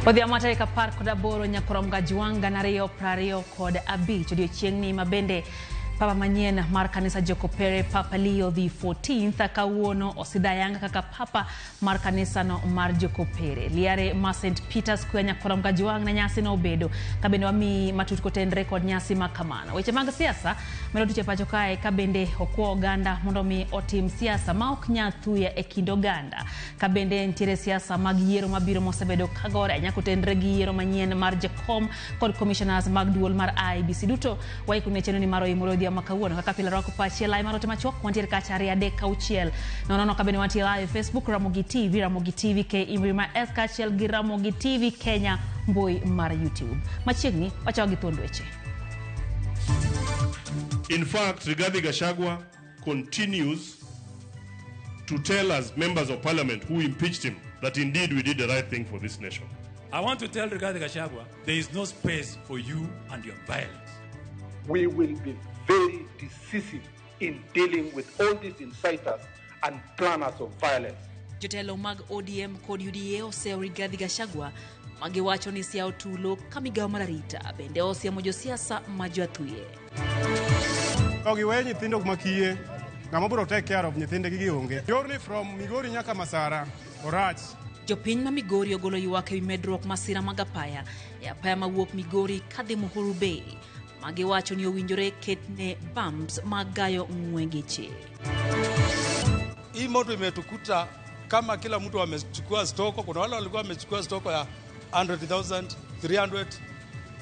Odhiambo tarik 18 nyakorom Gajwang' 2025 odiochieng'ni mabende Papa manyien mar kanisa Jokopere Papa Leo the 14th kawuono osidh ayanga kaka papa mar kanisano mar Jokopere. Liare ma St. Peter's Square nyakorom Gajwang' ne nyasi no obedo ka bende wamiyi matut kotenre kod nyasi ma kamano. Weche mag siasa medo tuche pacho kae ka bende okwa oganda mondo mi otim siasa ma ok nya thuya e kind oganda. Ka bende nitiere siasa mag yiero mabiro mosebedo kagore ahinya kotenre gi yiero manyien mar jakom kod commissioners mag duol mar IEBC duto waiko ne chenro ni mar Oimore Odhiambo ma kawuono kaka pile rwako pachi e lai mar ote machuok wantiere kacha 2 3 6 0 0 ka bende wantiere live e Facebook Ramogi TV, Ramogi TV KE mbui mar S kaachiel gi Ramogi TV Kenya mbui mar YouTube. Machiegni wachako gi thuond weche. In fact, Rigathi Gachagua continues to tell us members of parliament who impeached him that indeed we did the right thing for this nation. I want to tell Rigathi Gachagua, there is no space for you and your violence. We will be very decisive in dealing with all these inciters and planners of violence. Jotelo mag ODM kod UDA oseyo Rigathi Gachagua magiwacho ni siawo tulo ka migawo mar arita bende osiemo josiasa ma joathuye. To giwe nyithindo makiye, ng'ama biro take care of nyithindgi gi onge. Yorni from Migori nyaka Masara, orach. Jopiny ma Migori ogolo ywak ewi medruok masira mag apaya e apaya mawuok Migori kadhi Muhuru Bay magiwacho ni owinjore ketne bumps mag gayo ng'we geche. Hii moto imetukuta kama kila mtu amechukua stoko. Kuna wale walikuwa wamechukua stoko ya 100,000, 300,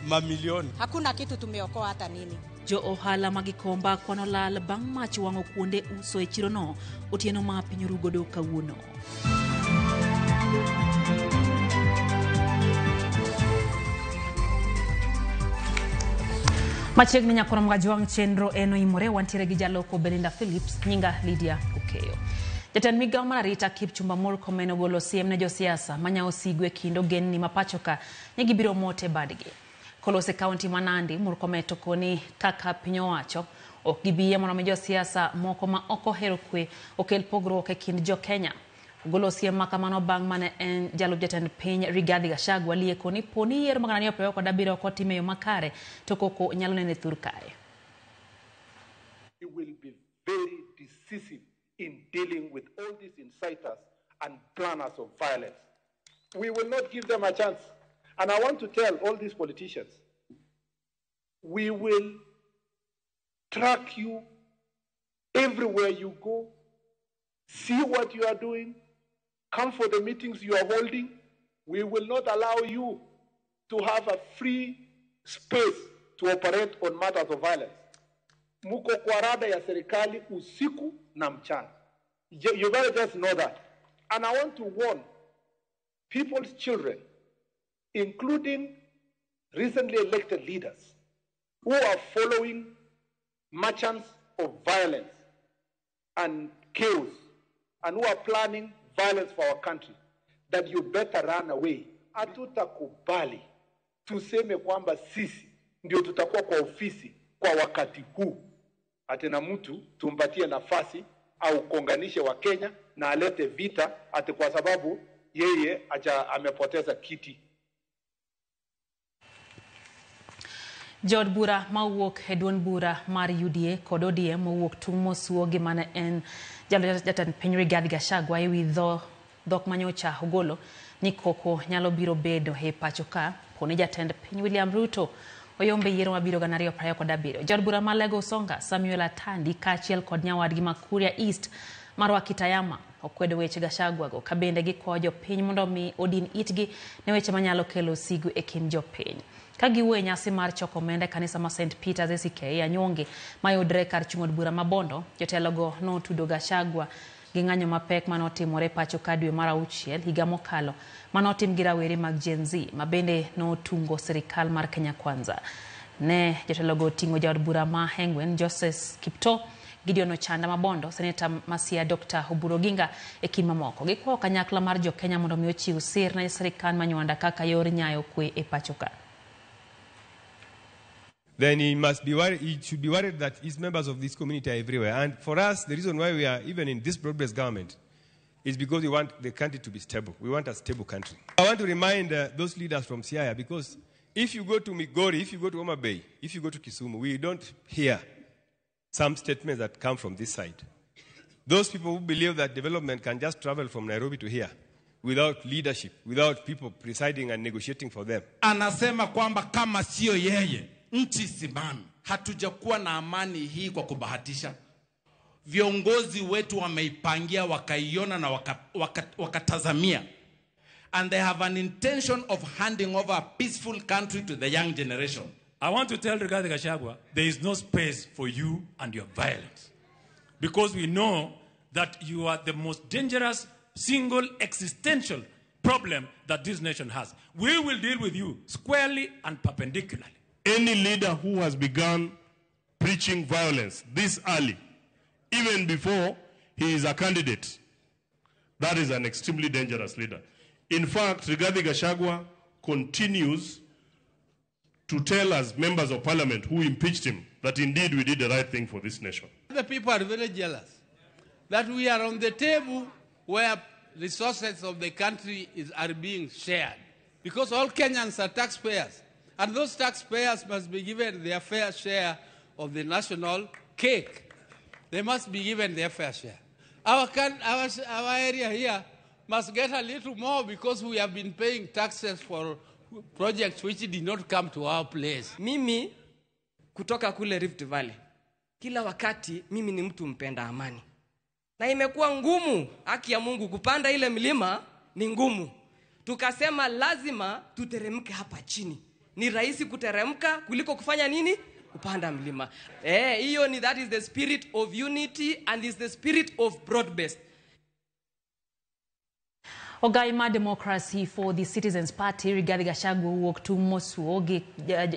mamilioni. Hakuna kitu tumeokoa hata nini. Jo ohala ma Gikomba kwano lal bang' mach wang'o kuonde uso e chirono otieno ma piny oru godo kawuono. Machiegni nyakorom Gajwang' chenro en oimore wantiere gi jaloko Belinda Phillips, nyinga Lydia Okeyo. Jatend migawo mar arita Kipchumba Murkomen ogolo siem ne josiasa manyawo sigu e kind ogendni ma pacho ka ni gibiro mote badgi. Kolose kaunti ma Nandi, Murkomen to koni kaka piny owacho ok gibi yie mondo mi josiasa moko ma ok ohero kwe okel pogruok e kind jo Kenya. Ogolo siem ma kamano bang' mane en jalup jatend piny Rigathi Gachagua lieko ni po ni yiero mag 2027 ok otim e yo makare to koko nyalo neno e thur kae. We will be very decisive in dealing with all these inciters and planners of violence. We will not give them a chance. And I want to tell all these politicians, we will track you everywhere you go, see what you are doing, come for the meetings you are holding. We will not allow you to have a free space to operate on matters of violence. Muko kwa rada ya serikali usiku na mchana. You better just know that. And I want to warn people's children, including recently elected leaders, who are following merchants of violence and chaos, and who are planning violence for our country, that you better run away. Hatutakubali tuseme kwamba sisi ndio tutakuwa kwa ofisi kwa wakati huu, ati na mtu tumpatie nafasi au konganishe wa Kenya na alete vita ati kwa sababu yeye acha amepoteza kiti. Jood bura mawuok e duond bura mar UDA kod ODM mowuok tung' mosuo gi mane en jatend piny Rigathi Gachagua ewi dhok manyocha ogolo ni koko nyalo biro bedo e pacho ka poni jatend piny William Ruto oyombe yiero mabiro 2027. Jood bura ma Lego Usonga Samuel Atandi kaachiel kod nyawadgi ma Kuria East Marwa Kitayama okwedo weche Gachagua go ka bende gikwayo jopiny mondo mi odin itgi ne weche manyalo kelo sigu e kind jopiny. Ka giwuoyo e nyasi mar choko omenda e kanisa ma St. Peter's ACK Anyuonge mayudre kar chung' od bura ma Bondo, jotelogo notudo Gachagua gi ng'anyo mapek manotimore pacho ka dwe mar 6 higa mokalo manotim gi rawere mag Gen Z ma bende notungo sirikal mar Kenya Kwanza. Ne jotelogo oting'o jaod bura ma Hengwen Joseph Kiptoo, Gideon Ochanda Mabondo, Seneta Masia Dr. Oburu Oginga e kind mamoko. Gikwayo kanyakla mar jo Kenya mondo mi ochiw sir ne sirikal ma Nywanda kaka yor nyayo kwe e pacho ka. Then he must be worried, he should be worried that his members of this community are everywhere. And for us, the reason why we are even in this broad-based government It's because we want the country to be stable. We want a stable country. I want to remind those leaders from Siaya, because if you go to Migori, if you go to Homa Bay, if you go to Kisumu, we don't hear some statements that come from this side. Those people who believe that development can just travel from Nairobi to here without leadership, without people presiding and negotiating for them. Anasema kwamba kama sio yeye, nchi simami. Hatujakuwa na amani hii kwa kubahatisha. Viongozi wetu wameipangia, wakaiona na wakatazamia. And they have an intention of handing over a peaceful country to the young generation. I want to tell Rigathi Gachagua, there is no space for you and your violence. Because we know that you are the most dangerous single existential problem that this nation has. We will deal with you squarely and perpendicularly. Any leader who has begun preaching violence this early, even before he is a candidate, that is an extremely dangerous leader. In fact, Rigathi Gachagua continues to tell us, members of parliament who impeached him, that indeed we did the right thing for this nation. The people are very jealous that we are on the table where resources of the country are being shared, because all Kenyans are taxpayers, and those taxpayers must be given their fair share of the national cake. They must be given their fair share. Our area here must get a little more, because we have been paying taxes for projects which did not come to our place. Mimi kutoka kule Rift Valley, kila wakati mimi ni mtu mpenda amani. Na imekuwa ngumu, haki ya Mungu, kupanda ile milima ni ngumu. Tukasema lazima tuteremke hapa chini. Ni rahisi kuteremka kuliko kufanya nini? Kupanda mlima. Hiyo ni, that is the spirit of unity and is the spirit of broad-based. Ogai ma Democracy for the Citizens Party Rigathi Gachagua wuok tung' mosuo gi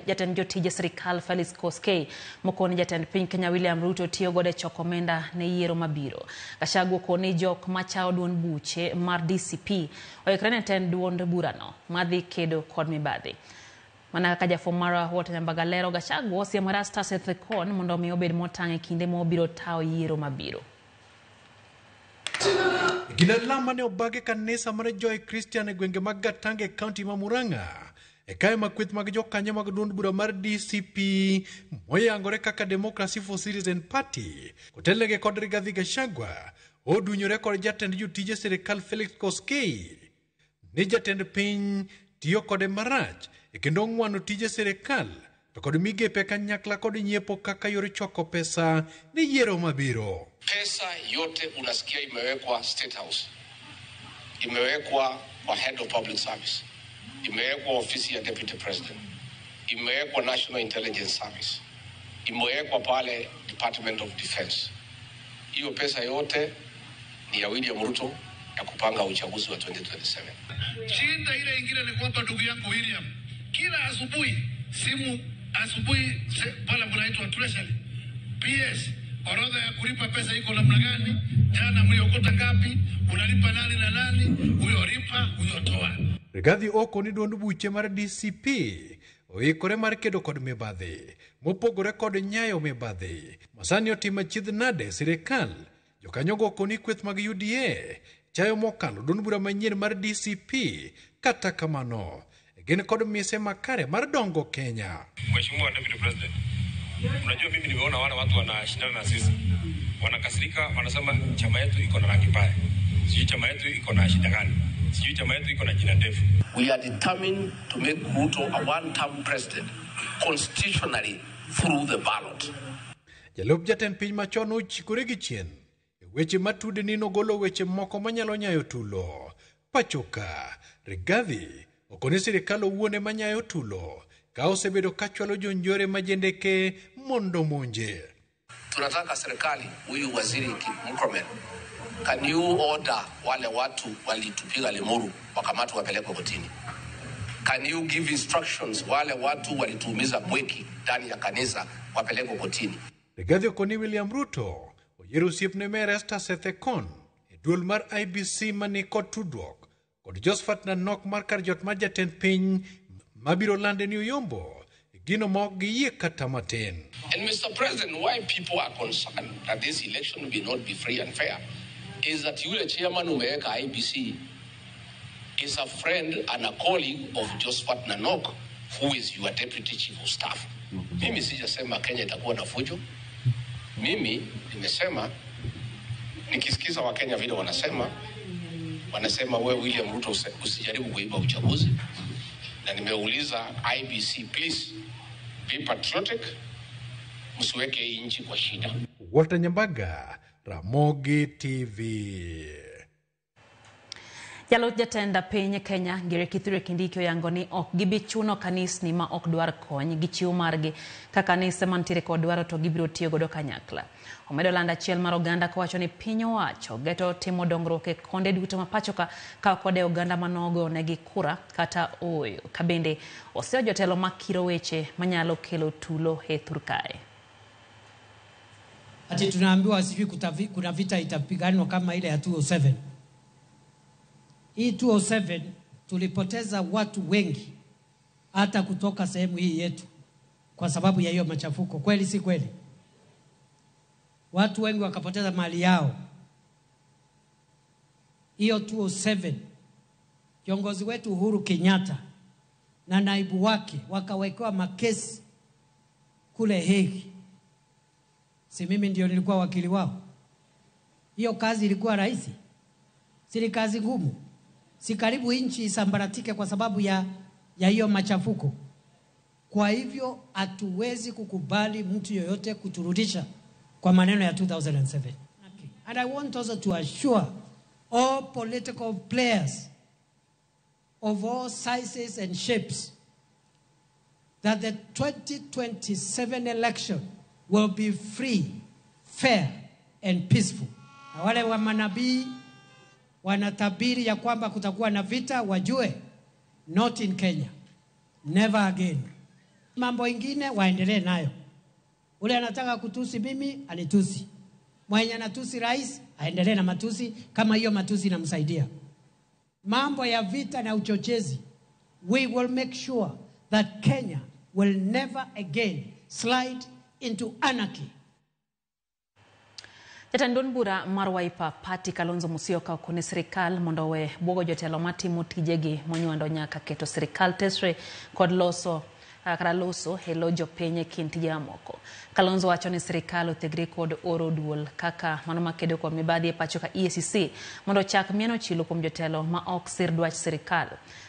jatend jotije sirikal Felix Koskei mokoni jatend piny Kenya William Ruto tiyo godo e choko omenda ne yiero mabiro. Gachagua okoni jok machao duond buche mar DCP oikre ne tend duond burano madhi kedo kod mibadhi. Mana kaka jafwambo marwa Walter Nyambaga lero, Gachagua osiemo Erastus Ethekon mondo omi obed motang' e kinde ma obiro tayo yiero mabiro. Gina lama ne obage kanisa mar Joy Christian e gwenge mag Gatanga e kaunti ma Murang'a. E kae ma kweth mag jokanyo mag duond bura mar DCP moyangore kaka Democracy for Citizen Party kotelnegi kod Rigathi Gachagua odunyore kod jatend jotije sirikal Felix Koskei ni jatend piny tiyo kode marach e kendo ng'wano tije sirikal to kod migepe kanyakla kod nyiepo kaka yor choko pesa ni yiero mabiro. Pesa yote unasikia imewekwa State House, imewekwa kwa Head of Public Service, imewekwa ofisi ya Deputy President, imewekwa National Intelligence Service, imewekwa pale Department of Defense. Hiyo pesa yote ni ya William Ruto ya kupanga uchaguzi wa 2027. Shinda ile ingine ni kwamba ndugu yangu William, kila asubuhi simu asubuhi pale kunaitwa Treasury, PS, orodha ya kulipa pesa iko namna gani? Jana mliokota ngapi? Unalipa nani na nani? Huyo lipa, huyo toa. Rigathi okoni duond buche mar DCP oikore mar kedo kod mibadhi mopogore kod nyayo mibadhi masani otimo achiedh nade sirikal. Jokanyogo okoni kweth mag UDA chayo mokalo duond bura manyien mar DCP, kata kamano gin kod mise makare mar dongo Kenya. Mheshimiwa Deputy President, unajua mimi nimeona wale watu wanashindana na sisi wanakasirika, wanasema chama yetu iko na rangi mbaya, sijui chama yetu iko na shida gani, sijui chama yetu iko na jina ndefu. We are determined to make Ruto a one-term president constitutionally through the ballot. Jalup jatend piny machon ochikore gi chien e weche matude ni nogolo weche moko manyalo nyayo tulo. Pachoka, Rigathi okoni sirikal owuon ema nyayo tulo ka osebedo kachwalo jonjore majendeke mondo monje. Tunataka serikali, huyu waziri Murkomen, can you order wale watu walitupiga Limuru wakamatwe wapelekwe kotini? Can you give instructions wale watu walituumiza Mwiki ndani ya kanisa wapelekwe kotini? Rigathi okoni William Ruto oyiero osiepne ma Erastus Ethekon e duol mar IBC mani kod tudruok kod Josephat Nanok mar kar jot mar jatend piny mabiro lande ni Oyombo gino ma ok giyie kata matin. And Mr. President, why people are concerned that this election will not be free and fair is that yule chairman umeweka IEBC is a friend and a colleague of Josephat Nanok, who is your deputy chief of staff. Mimi sijasema Kenya itakuwa na fujo. Mimi nimesema nikisikiza Wakenya vile wanasema we William Ruto usijaribu kuiba uchaguzi, na nimeuliza IEBC, please be patriotic, msiweke hii nchi kwa shida. Walter Nyambaga, Ramogi TV. Jaloch jatend piny Kenya Ngire Kithure Kindiki oyango ni ok gibi chuno kanisni ma ok dwar kony gi chiwo margi ka kanise mantiere kod dwaro to gibiro tiyo godo kanyakla. Omedo lando achiel mar oganda kowacho ni piny owacho geto timo dongruok e konde duto ma pacho ka ok odewo oganda manogo negi kura kata ooyo. Ka bende oseyo jotelo makiro weche manyalo kelo tulo e thur kae. Ati tunaambiwa sijui kuna vita itapiganwa kama ile ya 207. Hii 207 tulipoteza watu wengi hata kutoka sehemu hii yetu kwa sababu ya hiyo machafuko. Kweli si kweli? Watu wengi wakapoteza mali yao. Hiyo 207 kiongozi wetu Uhuru Kenyatta na naibu wake wakawekewa makesi kule Hague. Si mimi ndio nilikuwa wakili wao? Hiyo kazi ilikuwa rahisi? Si kazi ngumu? Si karibu nchi isambaratike kwa sababu ya hiyo machafuko? Kwa hivyo hatuwezi kukubali mtu yoyote kuturudisha kwa maneno ya 2007. And I want also to assure all political players of all sizes and shapes that the 2027 election will be free, fair and peaceful. Na wale wa manabii wanatabiri ya kwamba kutakuwa na vita, wajue not in Kenya, never again. Mambo ingine waendelee nayo. Ule anataka kutusi mimi anitusi. Mwenye anatusi rais aendelee na matusi kama hiyo matusi inamsaidia. Mambo ya vita na uchochezi, we will make sure that Kenya will never again slide into anarchy. Jatend duond bura mar Wiper Party Kalonzo Musyoka okone sirikal mondo owe buogo jotelo matimo tijegi monywando nyaka keto sirikal tesre kod loso kata loso e lo jopiny e kind tije mamoko. Kalonzo wacho ni sirikal othegre kod oro duol kaka mano makedo kod mibadhi e pacho ka EACC mondo ochak mieno chilo kuom jotelo ma ok sir dwach sirikal.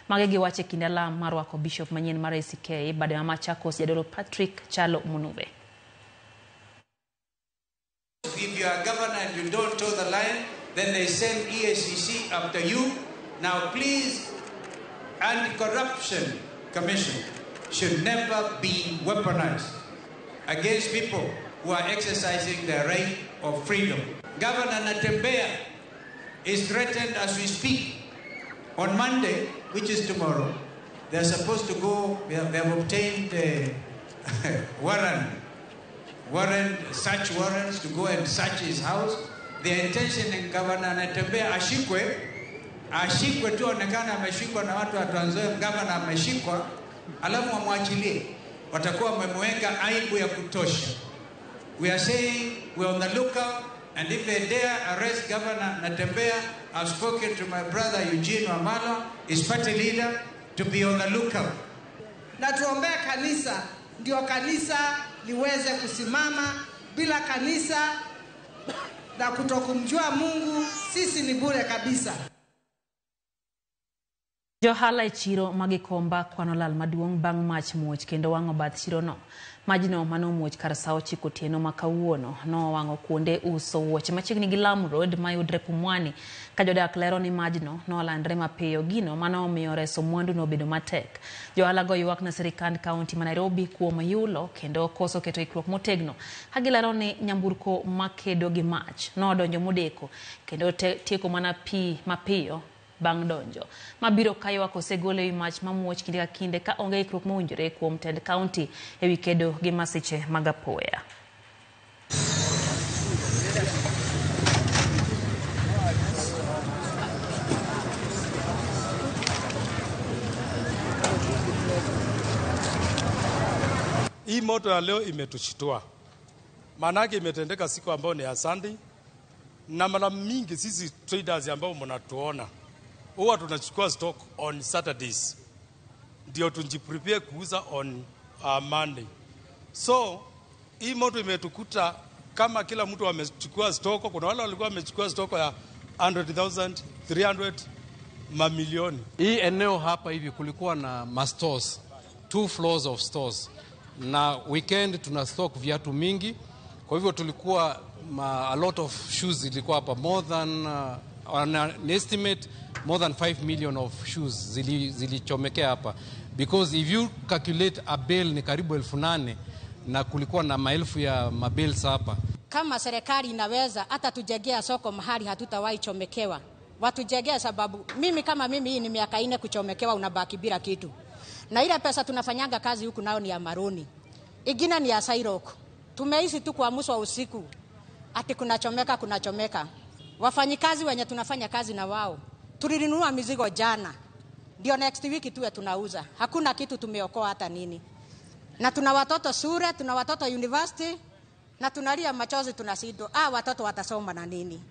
Mage giwacho e kinde alam mar rwako bishop manyien mar ACK bade ma Machakos jadolo Patrick Chalo Munuve. If you are governor and you don't toe the line, then they send EACC after you. Now please, Anti-Corruption Commission should never be weaponized against people who are exercising their right of freedom. Governor Natembeya is threatened as we speak. On Monday, which is tomorrow, they are supposed to go, they have obtained a search warrants to go and search his house. Their intention in Governor Natembeya ashikwe tu onekana ameshikwa na watu wa Trans Nzoia, governor ameshikwa, alafu wamwachilie. Watakuwa wamemweka aibu ya kutosha. We are saying we are on the lookout, and if they dare arrest Governor Natembeya, I've spoken to my brother Eugene Wamalwa, his party leader, to be on the lookout. Na tuombee kanisa, ndio kanisa liweze kusimama. Bila kanisa na kutokumjua Mungu, sisi ni bure kabisa. Johala e chiro magikomba kwano lal maduong' bang' mach muoch kendo wang'o bath chirono. Majno manomuoch kar saa 9 otieno ma kawuono nowang'o kuonde uso wuoche machiegni gi Lamu Road mayudre Pumwani, ka jodak lero ni majno nolandre mapiyo, gino manomiyo reso mwandu nobedo matek. Johala go ywak ne sirikand kaunti ma Nairobi kuom yulo kendo koso keto ikruok motegno, ka gilero ni nyamburko makedo gi mach nodonjo modeko kendo tieko mana pi mapiyo bang' donjo. Mabiro ka ywak osegol ewi mach mamuoch kinde ka kinde ka onge ikruok mowinjore kuom tend kaunti ewi kedo gi masiche mag apoya. Hii moto ya leo imetushitua. Maanake imetendeka siku ambayo ni ya Sunday. Na mara mingi sisi traders ambao mnatuona huwa tunachukua stock on Saturdays ndio tujiprepare kuuza on Monday. So hii moto imetukuta kama kila mtu amechukua stock. Kuna wale walikuwa wamechukua stock ya 100,000, 300, mamilioni. Hii eneo hapa hivi kulikuwa na mastores, 2 floors of stores, na weekend tuna stock viatu mingi, kwa hivyo tulikuwa a lot of shoes zilikuwa hapa, more than on an estimate more than 5 million of shoes zilichomekea hapa, because if you calculate a bale ni karibu 8,000 na kulikuwa na maelfu ya mabales hapa. Kama serikali inaweza hata tujengea soko mahali hatutawahi chomekewa, watujengea, sababu mimi kama mimi hii ni miaka 4 kuchomekewa, unabaki bila kitu. Na ile pesa tunafanyanga kazi huku nao ni ya maroni, ingine ni ya Sairok. Tumeishi tu kuamshwa usiku ati kunachomeka kunachomeka. Wafanyikazi wenye tunafanya kazi na wao tulinunua mizigo jana, ndio next week tuwe tunauza. Hakuna kitu tumeokoa hata nini. Na tuna watoto shule, tuna watoto university, na tunalia machozi tunashindwa, watoto watasoma na nini?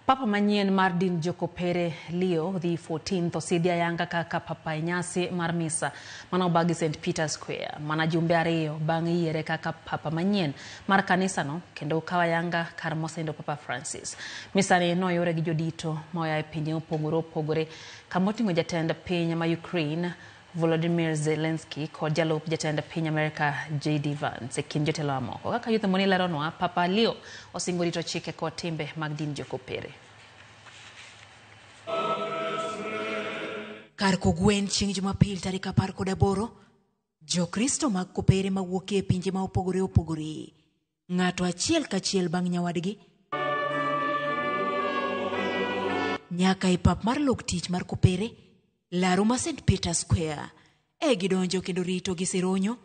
Papa manyien mar din Jokopere Leo the 14th osidhi ayanga kaka papa e nyasi mar misa manobagi St. Peter Square mana jumbe 2 bang' yiere kaka papa manyien mar kanisano kendo okaw ayanga kar mosenindo Papa Francis. Misani noyore gi jodito moa e pinje mopogore opogore kamoting'o jatend piny ma Ukraine Volodymyr Zelensky kod jalup jatend piny Amerika J.D. Vance e kind jotelo mamoko. Kaka Youth Moni leronwa, Papa Leo osingo rito chike kod timbe mag din Jokopere. Kar kogwen chieng' Jumapil tarik 18, Jokristo mag Kopere mawuok e pinje ma opogore opogore, ng'ato achiel kachiel bang' nyawadgi, nyaka e pap mar lok tich mar Kopere, laro ma St. Peter Square, e gidonjo kendo rito gi sironyo,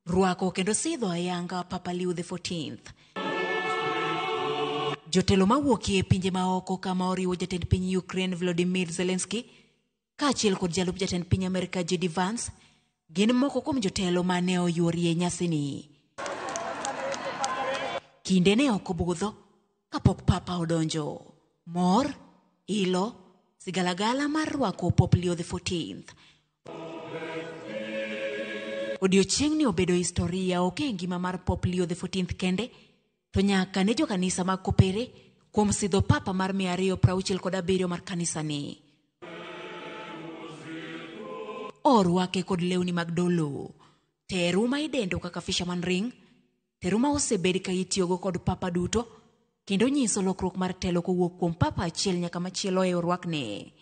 rwako kendo sidho ayanga Papa Leo the 14th. Jotelo mawuok e pinje maoko kama oriwo jatend piny Ukraine Volodymyr Zelensky kaachiel kod jalup jatend piny Amerika J.D. Vance gin moko kuom jotelo mane oyuorie nyasini. Kinde ne ok obudho kapok Papa odonjo. Mor, ilo, sigalagala mar rwako Pope Leo the 14th. Odiochieng'ni obedo historia ok e ngima mar Pope Leo the 14th kende, to nyaka ne jokanisa mag Kopere kuom sidho Papa mar 267 mar kanisani. Orwake kod lewni mag dolo, teru ma idendo kaka fisherman ring, teru ma osebed ka itiyogo kod Papa duto, kendo nyiso lokruok mar telo kowuok kuom Papa achiel nyaka machielo e orwakne.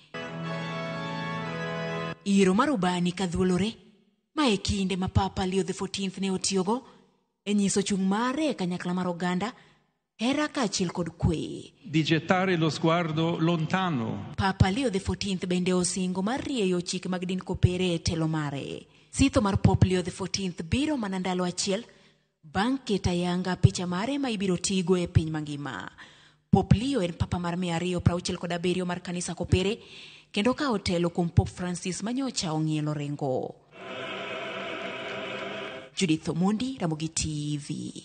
Iro mar ubani kadhuolore, ma e kinde ma Papa Leo the 14th ne otiyogo e nyiso chung' mare e kanyakla mar oganda, hera kaachiel kod kwe. Di gettare lo sguardo lontano. Papa Leo the 14th bende osingo mar rieyo chike mag din Kopere e telo mare. Sitho mar Pope Leo the 14th biro mana ndalo achiel bang' keto ayanga picha mare ma ibiro tigo e piny mangima. Pope Leo en Papa mar 267 mar kanisa Kopere kendo ka otelo kuom Pope Francis manyocha ong'ielo rengo. Judith Omondi, Ramogi TV.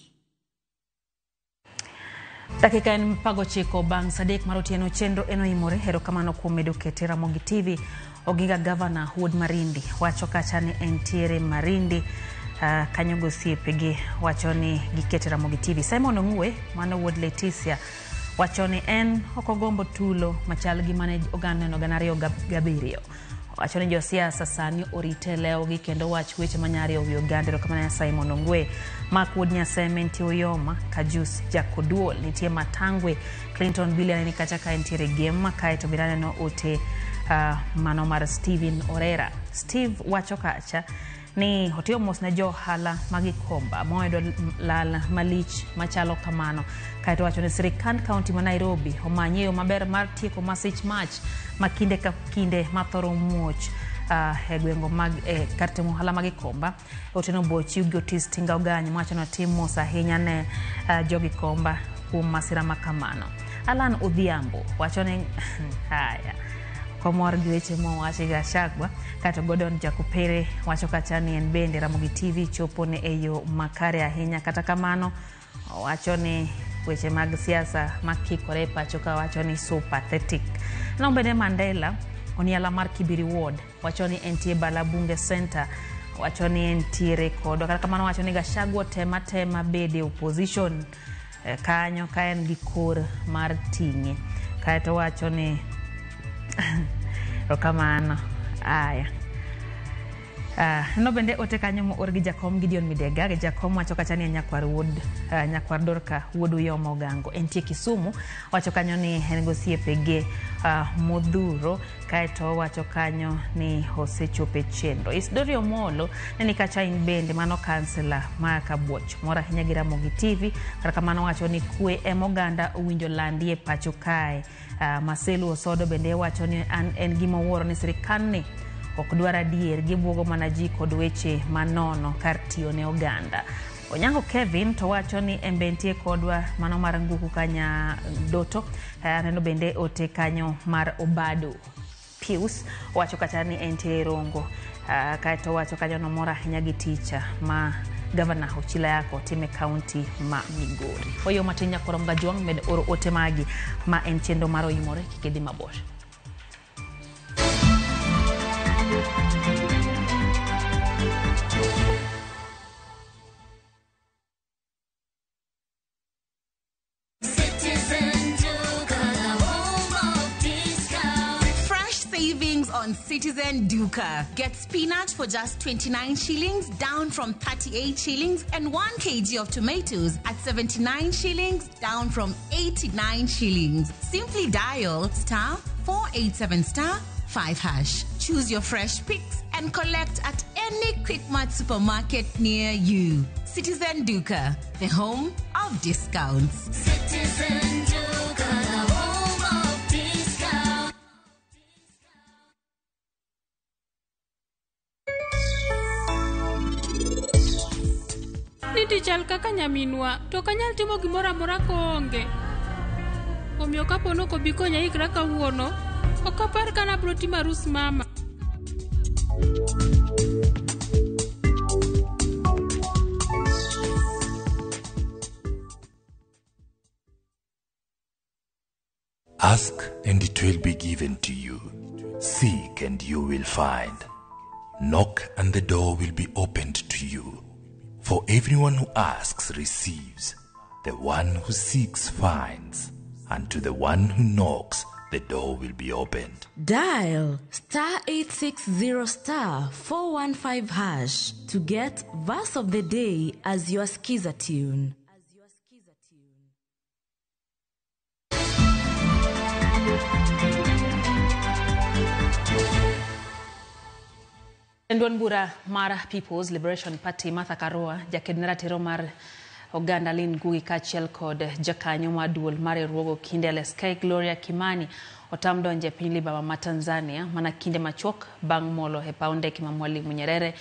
Dakika en 19 bang' saa 3 mar otieno chenro en oimore. Erokamano kuom medo kete Ramogi TV. Oginga Gavana Wuod Marindi wacho kacha ni entiere Marindi kanyo gosiepegi wacho ni gikete Ramogi TV. Simon Ong'ue mano wuod Leticia wacho ni en ok ogombo tulo machal gi mane oganda neno 2007. Wacho ni josiasa sani orite lewgi kendo wach weche manyari ewi oganda. Erokamano ne Simon Ong'ue. Mark wuod Nyaseme nitie Uyoma, Kajus Jakoduol nitie Matangwe, Clinton Billion ni kacha ka entiere Gem, kaeto bende aneno ote mano mar Steven Orera. Steve wacho kacha ni otiyo mos ne jo ohala mag Gikomba moyudo lal malich machalo kamano. Kaeto wacho ni sirikand kaunti ma Nairobi omanye yo maber mar tieko masich mach ma kinde ka kinde mathoro muoch e gwengo mag kar timo ohala mag Gikomba. Otieno Bochi gi Otis Tinga Ogany wacho ni otim mos ahinya ne jo Gikomba kuom masira ma kamano. Alan Odhiambo wacho ni haya komor gi weche mowachi gi Gachagua. Kato Gordon Jakopere wacho kacha ni en bende Ramogi TV chopo ne e yo makare ahinya. Kata kamano wacho ni weche mag siasa makikore e pacho ka wacho ni so pathetic. Nombene Mandela Oniala mar Kibiri Ward wacho ni entie Bala Bunge Center wacho ni entiere kodwa. Kata kamano wacho ni Gachagua tema tema bede opposition kanyo ka en gi kor mar ting'e. Kaeto wacho ni erokamano. Aya. No bende ote kanyo moor gi jakom Gideon Midega. Jakom wacho kacha ni en nyakwar wuod nyakwar Dorka wuod Uyoma Ogango. Entie Kisumu. Wacho kanyo ni en gosiepege modhuro. Kaeto wacho kanyo ni osechopo e chenro. Isidori Omolo ne ni kacha in bende mano kansela ma Kabuoch. Mor ahinya gi Ramogi TV. Kata kamano wacho ni kwe ema oganda owinjo landi e pacho kae. Maselu Osodo bende wacho ni en gima owuoro ni sirikandni ok dwar adier, gibuogo mana ji kod weche manono kar tiyo ne oganda. Onyango Kevin to wacho ni en be entie kodwa mano mar Nguku Kanya Doto. Aneno bende ote kanyo mar Obado Pius wacho kacha ni entie Rongo. Kaeto wacho kanyo nomor ahinya gi ticha ma Gavana Ochila Yako time kaunti ma Migori. Oyo matin nyakorom Gajwang' med oro ote magi ma en chenro mar Oimore kik idhi mabor. Fresh savings on Citizen Duka. Get spinach for just 29 shillings, down from 38 shillings, and 1 kg of tomatoes at 79 shillings, down from 89 shillings. Simply dial star 487 star 5 hash. Choose your fresh picks and collect at any Quickmart supermarket near you. Citizen Duka, the home of discounts. Citizen Duka, the home of discounts. Niti chal kaka nyaminwa, to ok anyal timo gimoro amora koonge. Omiyo kapo ni ok obi konya ikra kawuono, ok apar ka nabro timo arus mama. Ask and it will be given to you. Seek and you will find. Knock and the door will be opened to you. For everyone who asks receives. The one who seeks finds. And to the one who knocks, the door will be opened. Dial star 860 star 415 hash to get verse of the day as your skiza tune. Duond bura mar People's Liberation Party Martha Karua, jaked ne ratiro mar oganda Lynn Ngugi kaachiel kod jakanyo mar duol mar riwruogo kinde LSK Gloria Kimani otam donjo e piny libamba ma Tanzania mana kinde machuok bang' molo e paw ndeke ma Mwalimu Nyerere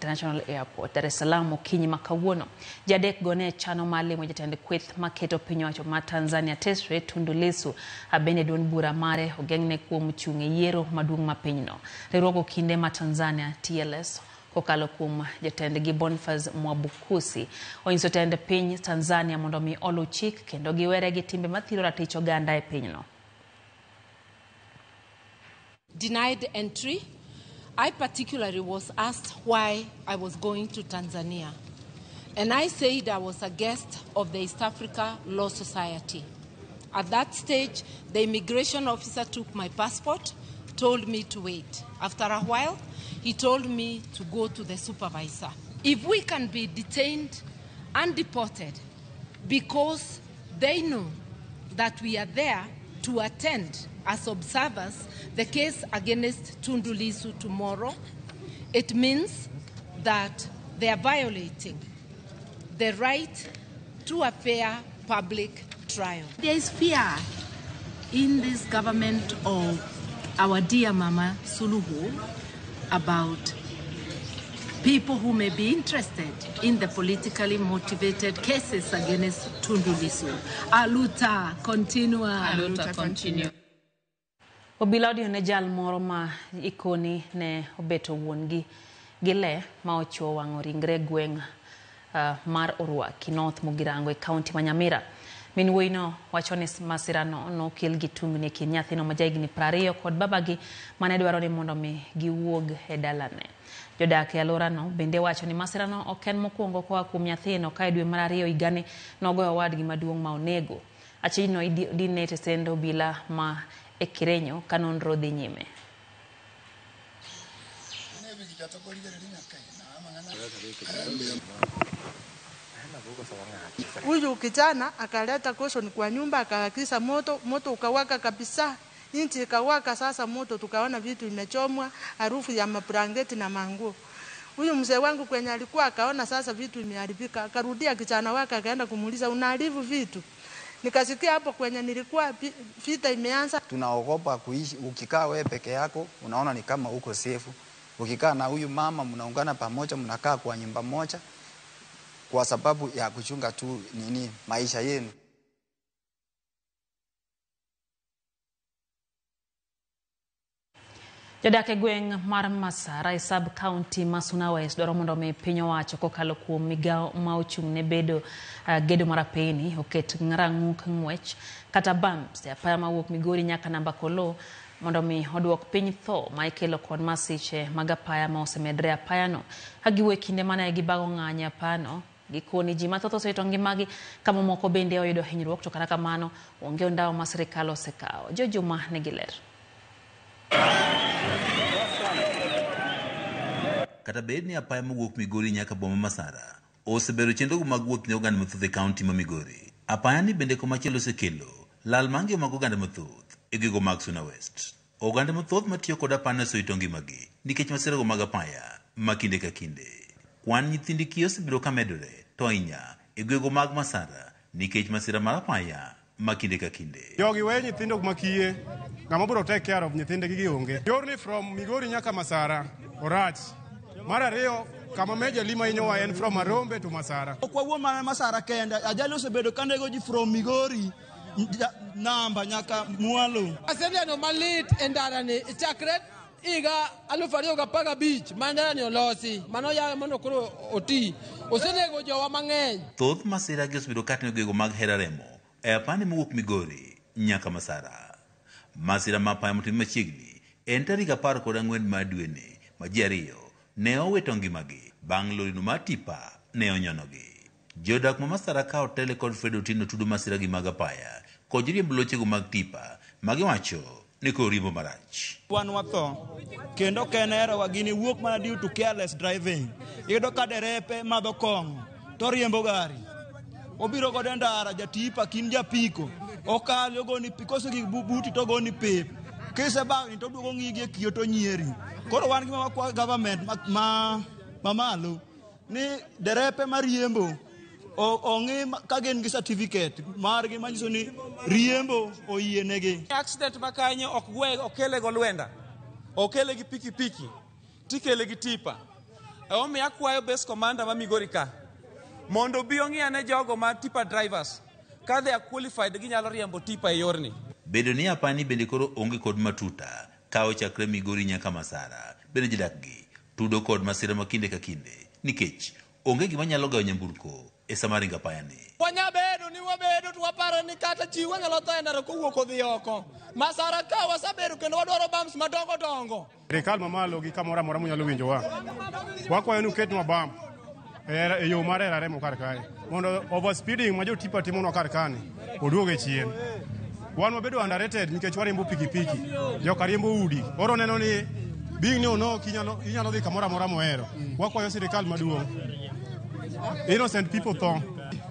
International Airport, Dar es Salaam okinyi ma kawuono. Ji adek go ne chano mar limo jatend kweth maketo piny owacho ma Tanzania tesre Tundu Lissu bende duond bura mare ogeng'ne kuom chung' e yiero maduong' ma pinyno. Riwruogo kinde ma Tanzania TLS kokalo kuom jatendgi Boniface Mwabukusi onyiso tend piny Tanzania mondo mi oluw chik kendo giwere gi timbe mathiro ratich oganda e pinyno. Denied entry. I particularly was asked why I was going to Tanzania. And I said I was a guest of the East Africa Law Society. At that stage, the immigration officer took my passport, told me to wait. After a while, he told me to go to the supervisor. If we can be detained and deported because they know that we are there to attend as observers the case against Tundu Lissu tomorrow, it means that they are violating the right to a fair public trial. There is fear in this government of our dear Mama Suluhu about people who may be interested in the politically motivated cases against Tundu Lissu. Aluta continua. Aluta continua. Obila odiyo ne jal moro ma ikoni ne obeto wuon-gi gi le ma ochiwo wang'o ringre gweng' mar Orwaki North Mugirango e kaunti ma Nyamira. Min wuoyino wacho ni masirano nokel gi tungni e kind nyathino ma jahigni 20 kod babagi mane dwaro ni mondo mi giwuog e dalane. Jodak e alworano bende wacho ni masirano ok en mokwongo koa kuom nyathino ka e dwe mar ariyo higani nogoyo owadgi maduong' ma onego. Achijno idine e tesend obila ma e Kirenyo ka nonro dhi nyime. Huyu kijana akaleta caution kwa nyumba, akawakisha moto, moto ukawaka kabisa, inchi ikawaka. Sasa moto tukaona vitu imechomwa, harufu ya mabrangeti na manguo. Huyu mzee wangu kwenye alikuwa akaona sasa vitu imeharibika, akarudia kijana wake akaenda kumuuliza unaharibu vitu. Nikasikia hapo kwenye nilikuwa vita imeanza. Tunaogopa kuishi, ukikaa wewe peke yako unaona ni kama uko safe. Ukikaa na huyu mama mnaungana pamoja, mnakaa kwa nyumba moja kwa sababu ya kuchunga tu nini maisha yenu. Jodak e gweng' mar Masara e sub county ma Suna West dwaro mondo omi piny owacho kokalo kuom migawo ma ochung' ne bedo gedo mar apeyni oket rang'uk ng'wech kata bumps e apaya mawuok Migori nyaka namba Kolo mondo mi oduok piny tho ma ikelo kod masiche mag apaya ma osemedre apayano. Ka giwuok e kinde mane gibago ng'anyo e apayano, gikoni ji mathoth osewito ngimagi ka mamoko bende oyudo hinyruok, to kata kamano onge ondawo ma sirikal osekawo. Jo Juma nigi ler. Kata bed ni apaya mowuok Migori nyaka boma Masara osebedo chenro mag wuoth ne oganda mathoth e kaunti ma Migori. Apaya ni bende komachielo osekelo lal mar ngima mag oganda mathoth e gwenge mag Suna West. Oganda mathoth matiyo kod apaya osewito ngimagi nikech masirago mag apaya ma kinde ka kinde. Kwan nyithind kiye osebedo ka medore to ahinya e gwenge mag Masara nikech masira mar apaya ma kinde ka kinde. Jogi we nyithindo ma kiye, ng'ama biro take care of nyithindgi gionge. Yorni from Migori nyaka Masara orach. Mar ariyo, kama meja lima hinyowa en from Arombe to Masara. Ok wawuo mana Masara kende, ajali osebedo ka nego ji from Migori namba nyaka mwalo. Aseneno malit e ndarani chakre higa 2015 ma ndarani olosi, mano yawe mondo koro oti, osenego jowa mang'eny. Thoth masira gi osebedo ka timo gwenge mag Hera Remo e apani mowuok Migori nyaka Masara. Masira ma apaya motim machiegni en tarik 14 mar dweni ma ji ariyo ne owito ngimagi bang' lorino mar tipa ne onyonogi. Jodak ma Masara ka otele kod Fred Otieno tudo masira gi mag apaya kod joriemb lochego mag tipa magiwacho ni koro riembo marach. Wan watho kendo ok en herowa, gini wuok mana due to careless driving. Iyudo ka derepe madho kong'o to riembo gari. Obiro godo e ndara, jatipa kin japiko okali ogoni pi, kosegik buti to ogoni pip, kisebagni to oduogo ng'iyi gi e kio to nyieri. Koro wan gima wakwayo government mamalo ni derepe mariembo ong'i ka gin gi certificate margi manyiso ni riembo oyienegi. Accident ma kanyo ok gwe okele go lwenda, okele gi pikipiki, tikele gi tipa. Omiyo akwayo base commander ma Migori ka mondo obi ong'i ane jogo ma tipa drivers ka they are qualified ginyalo riembo tipa e yorni. Bedo ni apani bende koro onge kod matuta ka ochakre Migori nyaka Masara, bende jodak gi tudo kod masira ma kinde ka kinde nikech onge gima nyalo gayo nyamburko e sama ringo apayani. Wanyabedo ni wabedo to waparo ni kata ji wanyalo tho e ndara kowuok odhi oko. Masara ka wasebedo kendo wadwaro bumps madongo dongo. Sirikal mamalo gi kamoro amora munyalo winjowa, wakwayo ni uketnwa bump e yo mar Hera Remo kar kae mondo overspeeding ma jotipa timonwa kar kani oduog e chien. Wan wabedo underrated nikech wariembo pikipiki, joka riembo udi. Koro neno ni being ni onok inyalo dhi kamoro amora mohero. Wakwayo sirikal maduong', innocent people tho.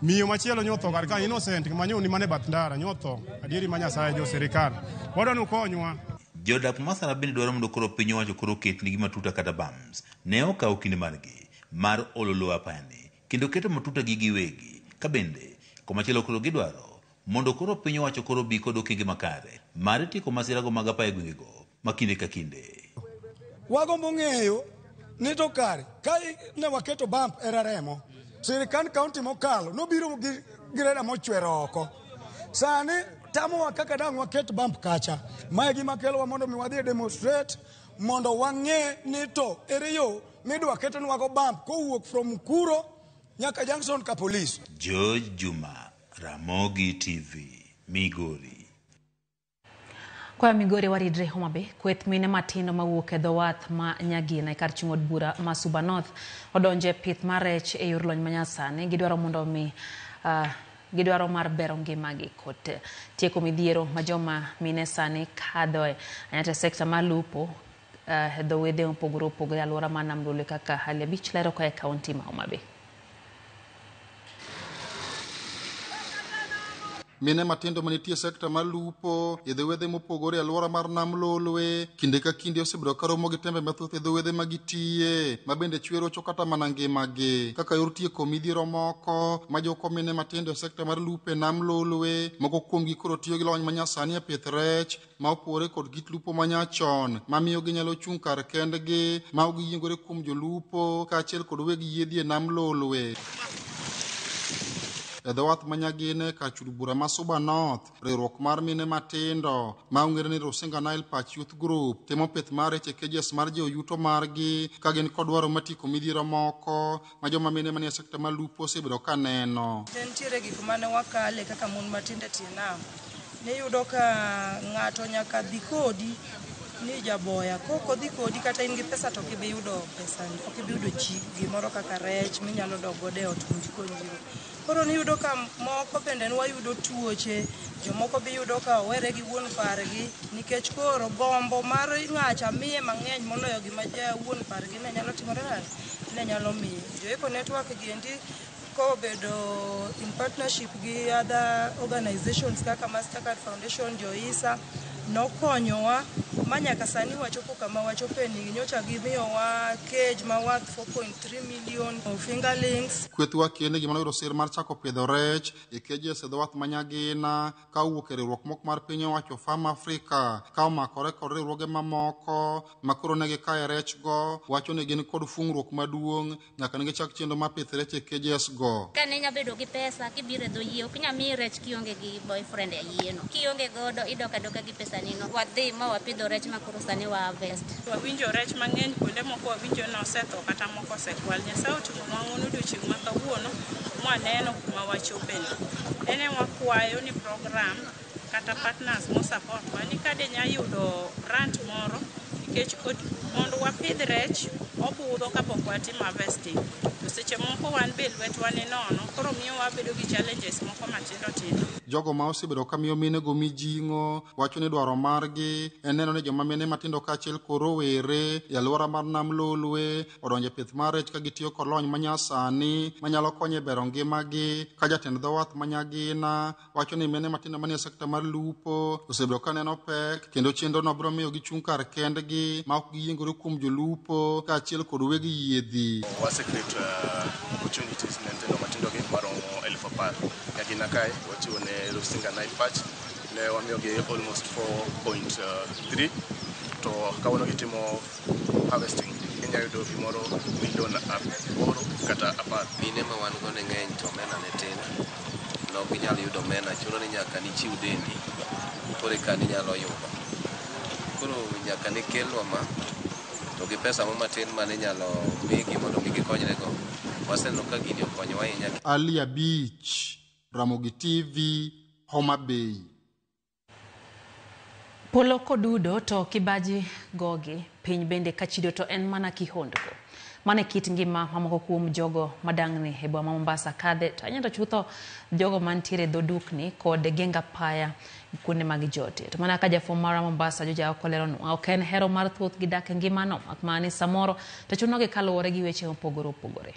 Miyo machielo nyotho kar ka, innocent manyo ni mane bath ndara nyotho. Adieri ma Nyasaye jo sirikal wadwa ni ukonywa. Jodak ma Masara bende dwaro mondo koro piny owacho koro oketnigi matuta kata bumps ne okawo kinde margi mar olo lowo apayani kendo keto matuta gi giwegi ka bende komachielo koro gidwaro mondo koro piny owacho koro bi kod okenge makare mar tieko masirago mag apaya e gwengego ma kinde ka kinde. Wagombo ng'eyo ni to kare ka ne waketo bump e Raremo, sirikand kaunti mokalo nobiro gi greda mochwero oko. Sani tamowa kaka dang' waket bump kacha. Mae gima kelowa mondo mi wadhi e demonstrate mondo wang'e ni to ere yo midwa ketonwago bump kowuok from Mukuro nyaka junction ka police. George Juma, Ramogi TV, Migori. Kwa Migori waridre Homa Bay, kweth mine matindo mawuok e dho wath ma Nyagina e kar chung' od bura ma Suba North odonjo e pith mar rech e yor lony manyasani. Gidwaro mondo mi gidwaro mar bero ngimagi kod tieko midhiero ma joma mine sani kadhoe. Anyata sekta mar lupo e dho wedhe mopogore opogore alwora mar Nam Lolwe kaka Halia Beach lero koa e kaunti ma Homa Bay. Mine matindo manitie sekta mar lupo e dho wedhe mopogore e alwora mar Nam Lolwe kinde ka kinde osebedo ka romo gi tembe mathoth e dho wedhe ma gitiye ma bende chwe rocho kata mana ngimagi kaka yor tieko midhiero moko ma joko mine matindo e sekta mar lupo e Nam Lolwe. Moko kuomgi koro tiyo gi lony manyasani e pith rech ma opogore kod kit lupo manyachon mamiyo ginyalo chung' kar kendgi ma ok giyiengore kuom jolupo kaachiel kod weg yiedhi e Nam Lolwe. E dho wath ma Nyagine kar chud bura ma Suba North, riwruok mar mine matindo ma ong'ere ni Rusinga Nile Perch Youth Group timo pith mar rech e cages mar jiwo yuto margi ka gin kod dwaro mar tieko midhiero moko ma joma mine manie sekta mar lupo osebedo ka neno. Ne nitiere gik mane wakale kaka mon matindo e tie nam. Niyudo ka ng'ato nyaka dhi kodi ni jaboya, kok odhi kodi kata in gi pesa to ok ibi yudo pesa, ok ibi yudo gimoro kaka rech minyalo dok godo e ot mondo ikonyrigo. Koro niyudo ka moko bende nwayudo tuoche, jomoko be iyudo ka owere gi wuon pargi nikech koro gombo mar ng'acha miye mang'eny moloyo gima ja wuon pargi ne nyalo timore nade, ne nyalo miye. Jo Eco Network gi endi kobedo in partnership gi other organizations kaka Mastercard Foundation, jo ISA nokonyowa ma nyaka sani wachopo kama wachope ni nyocha gimiyowa cage ma worth 4.3 million fingerlings. Kwethwa kende gima noyudo sir mar chako pidho rech e cages e dho wath ma Nyagina ka owuok e riwruok moko mar piny owacho Farm Africa ka omakore kod riwruoge mamoko ma koro ne gikaye rech go wacho ni gin kod fung'ruok maduong' nyaka ne gichak chenro mar pith rech e cages go. Ka ne inya bedo gi pesa kibiro e dho yie ok inyal miyi rech kionge gi boyfriend e yieno. Kionge godo idok adoka gi pesa nino. Wadhi ma wapidho rech ma koro sani wa harvest. Wawinjo rech mang'eny kuonde moko wawinjo ni osetho kata moko osekwal. Nyasaye otimonwa ng'wono odiochieng' ma kawuono mwaneno kuma wachopeni. En ema wakwayo ni program kata partners mo support wa ni ka de nya yudo grant moro nikech mondo wapidh rech obudho kapok watimo harvesting. To seche moko wan be lwetwa ni nono koro miyo wabedo gi challenges moko matindo tindo. Jogo ma osebedo ka miyo minego mijing'o wacho ni dwaro margi en neno ni joma mine matindo kaachiel kod rowere e alwora mar Nam Lolwe odonjo e pith mar rech ka gitiyo kod lony manyasani manyalo konyo e bero ngimagi. Ka jatend dho wath ma Nyagina wacho ni mine matindo manie sekta mar lupo osebedo ka neno pek kendo chenrono biro miyo gichung' kar kendgi ma ok giyiengore kuom jolupo kaachiel kod weg yiedhi. Wase create opportunities ne nyithindo matindo gi maromo 10,000. Nyagina kae wachiwo ne Rusinga Nile Perch ne wamiyogi almost 4.3 to kawuono gitimo harvesting inyalo yudo gimoro milion 8 kata 10. Mine ma wan go ne ng'eny to omena ne tin. Ne ok ginyal yudo omena, chuno ni nyaka nichiw dendi koro eka ninyalo yudo. Koro nyaka ne kelwa ma to gi pesa mo matin mane inyalo migi mondo mi gikonyrego. Waseneno ka gini okonyowa ahinya. Alia Beach, Ramogi TV, Homa Bay. Polo kodudo to kibaji gogi, piny bende kachido to en mana kihondko. Mano e kit ngima mamoko kuom jogo madang'ni e boma ma Mombasa kadhe to ahinya to chutho jogo mantiere e dho dukni kod geng apaya kuonde mag jotie. To mana ka jafwambo marwa Mombasa Joja ok oleronwa, ok en hero mar thoth gidak e ngimano mak mana ni samoro to chunogi kaluwore gi weche mopogore opogore.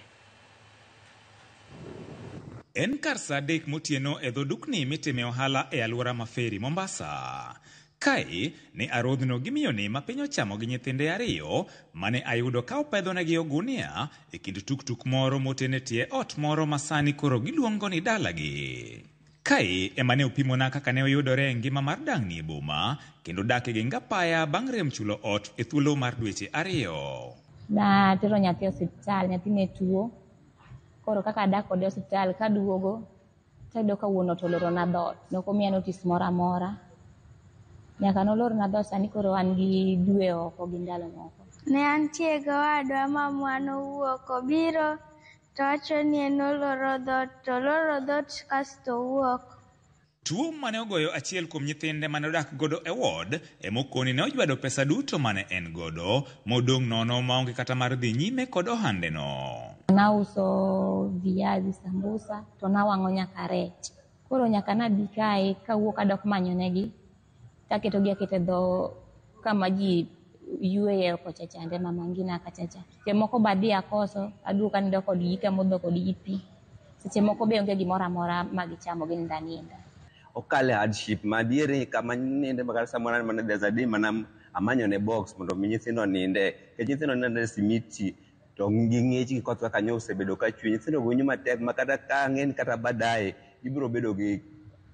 En kar saa 3 motieno e dho dukni mitime ohala e alwora ma Ferry Mombasa. Kae ne arodhno gi miyoni ma piny ochamo gi nyithinde 2 mane ayudo ka opedhonegi ogunia e kind tuktuk moro moten e tie ot moro ma sani koro giluongo ni dalagi. Kae ema ne opimona kaka ne oyudore e ngima mar dang'ni e boma kendo dak e geng apaya bang' rem chulo ot e thuolo mar dweche 2. Natero nyathi e osiptal, nyathi ne tuo. Koro kaka adak kode e osiptal kaduogo tayudo ka wuon ot olorona dhoot. Ne ok omiya notice moro amora. Nyaka nolorna dhoot sani koro an gi dwe oko gi ndalo moko. Ne antie gi owadwa mamwa nowuok obiro To wacho ni en oloro dhoot, to oloro dhoot kasto owuok. Tuo mane ogoyo achiel kuom nyithinde mane odak godo e ward emokoni ne ojwado pesa duto mane en godo modong' nono maonge kata mar dhi nyime kod ohandeno. Nauso viazi sambusa to nawang'o nyaka rech. Koro nyaka nabi kae kawuok adok manyonegi taketogi aketa e dho kama ji yueye kocha chande mama ngina kacha cha. Seche moko be adhi akoso aduogo anindo kodgi tamodho kodgi pi. Seche moko be onge gimoro amora ma gichamo ginindo aninda. Okale hardship ma diere kama ninde makata samoro mana there's a day mana amanyo ne box mondo mi nyithindo ninde nikech nyithindo nindo e simiti to gi ng'ich gi koth kaka nyo osebedo ka chwe nyithindo winjo matek ma kata ka ang'e ni kata baadaye gibiro bedo gi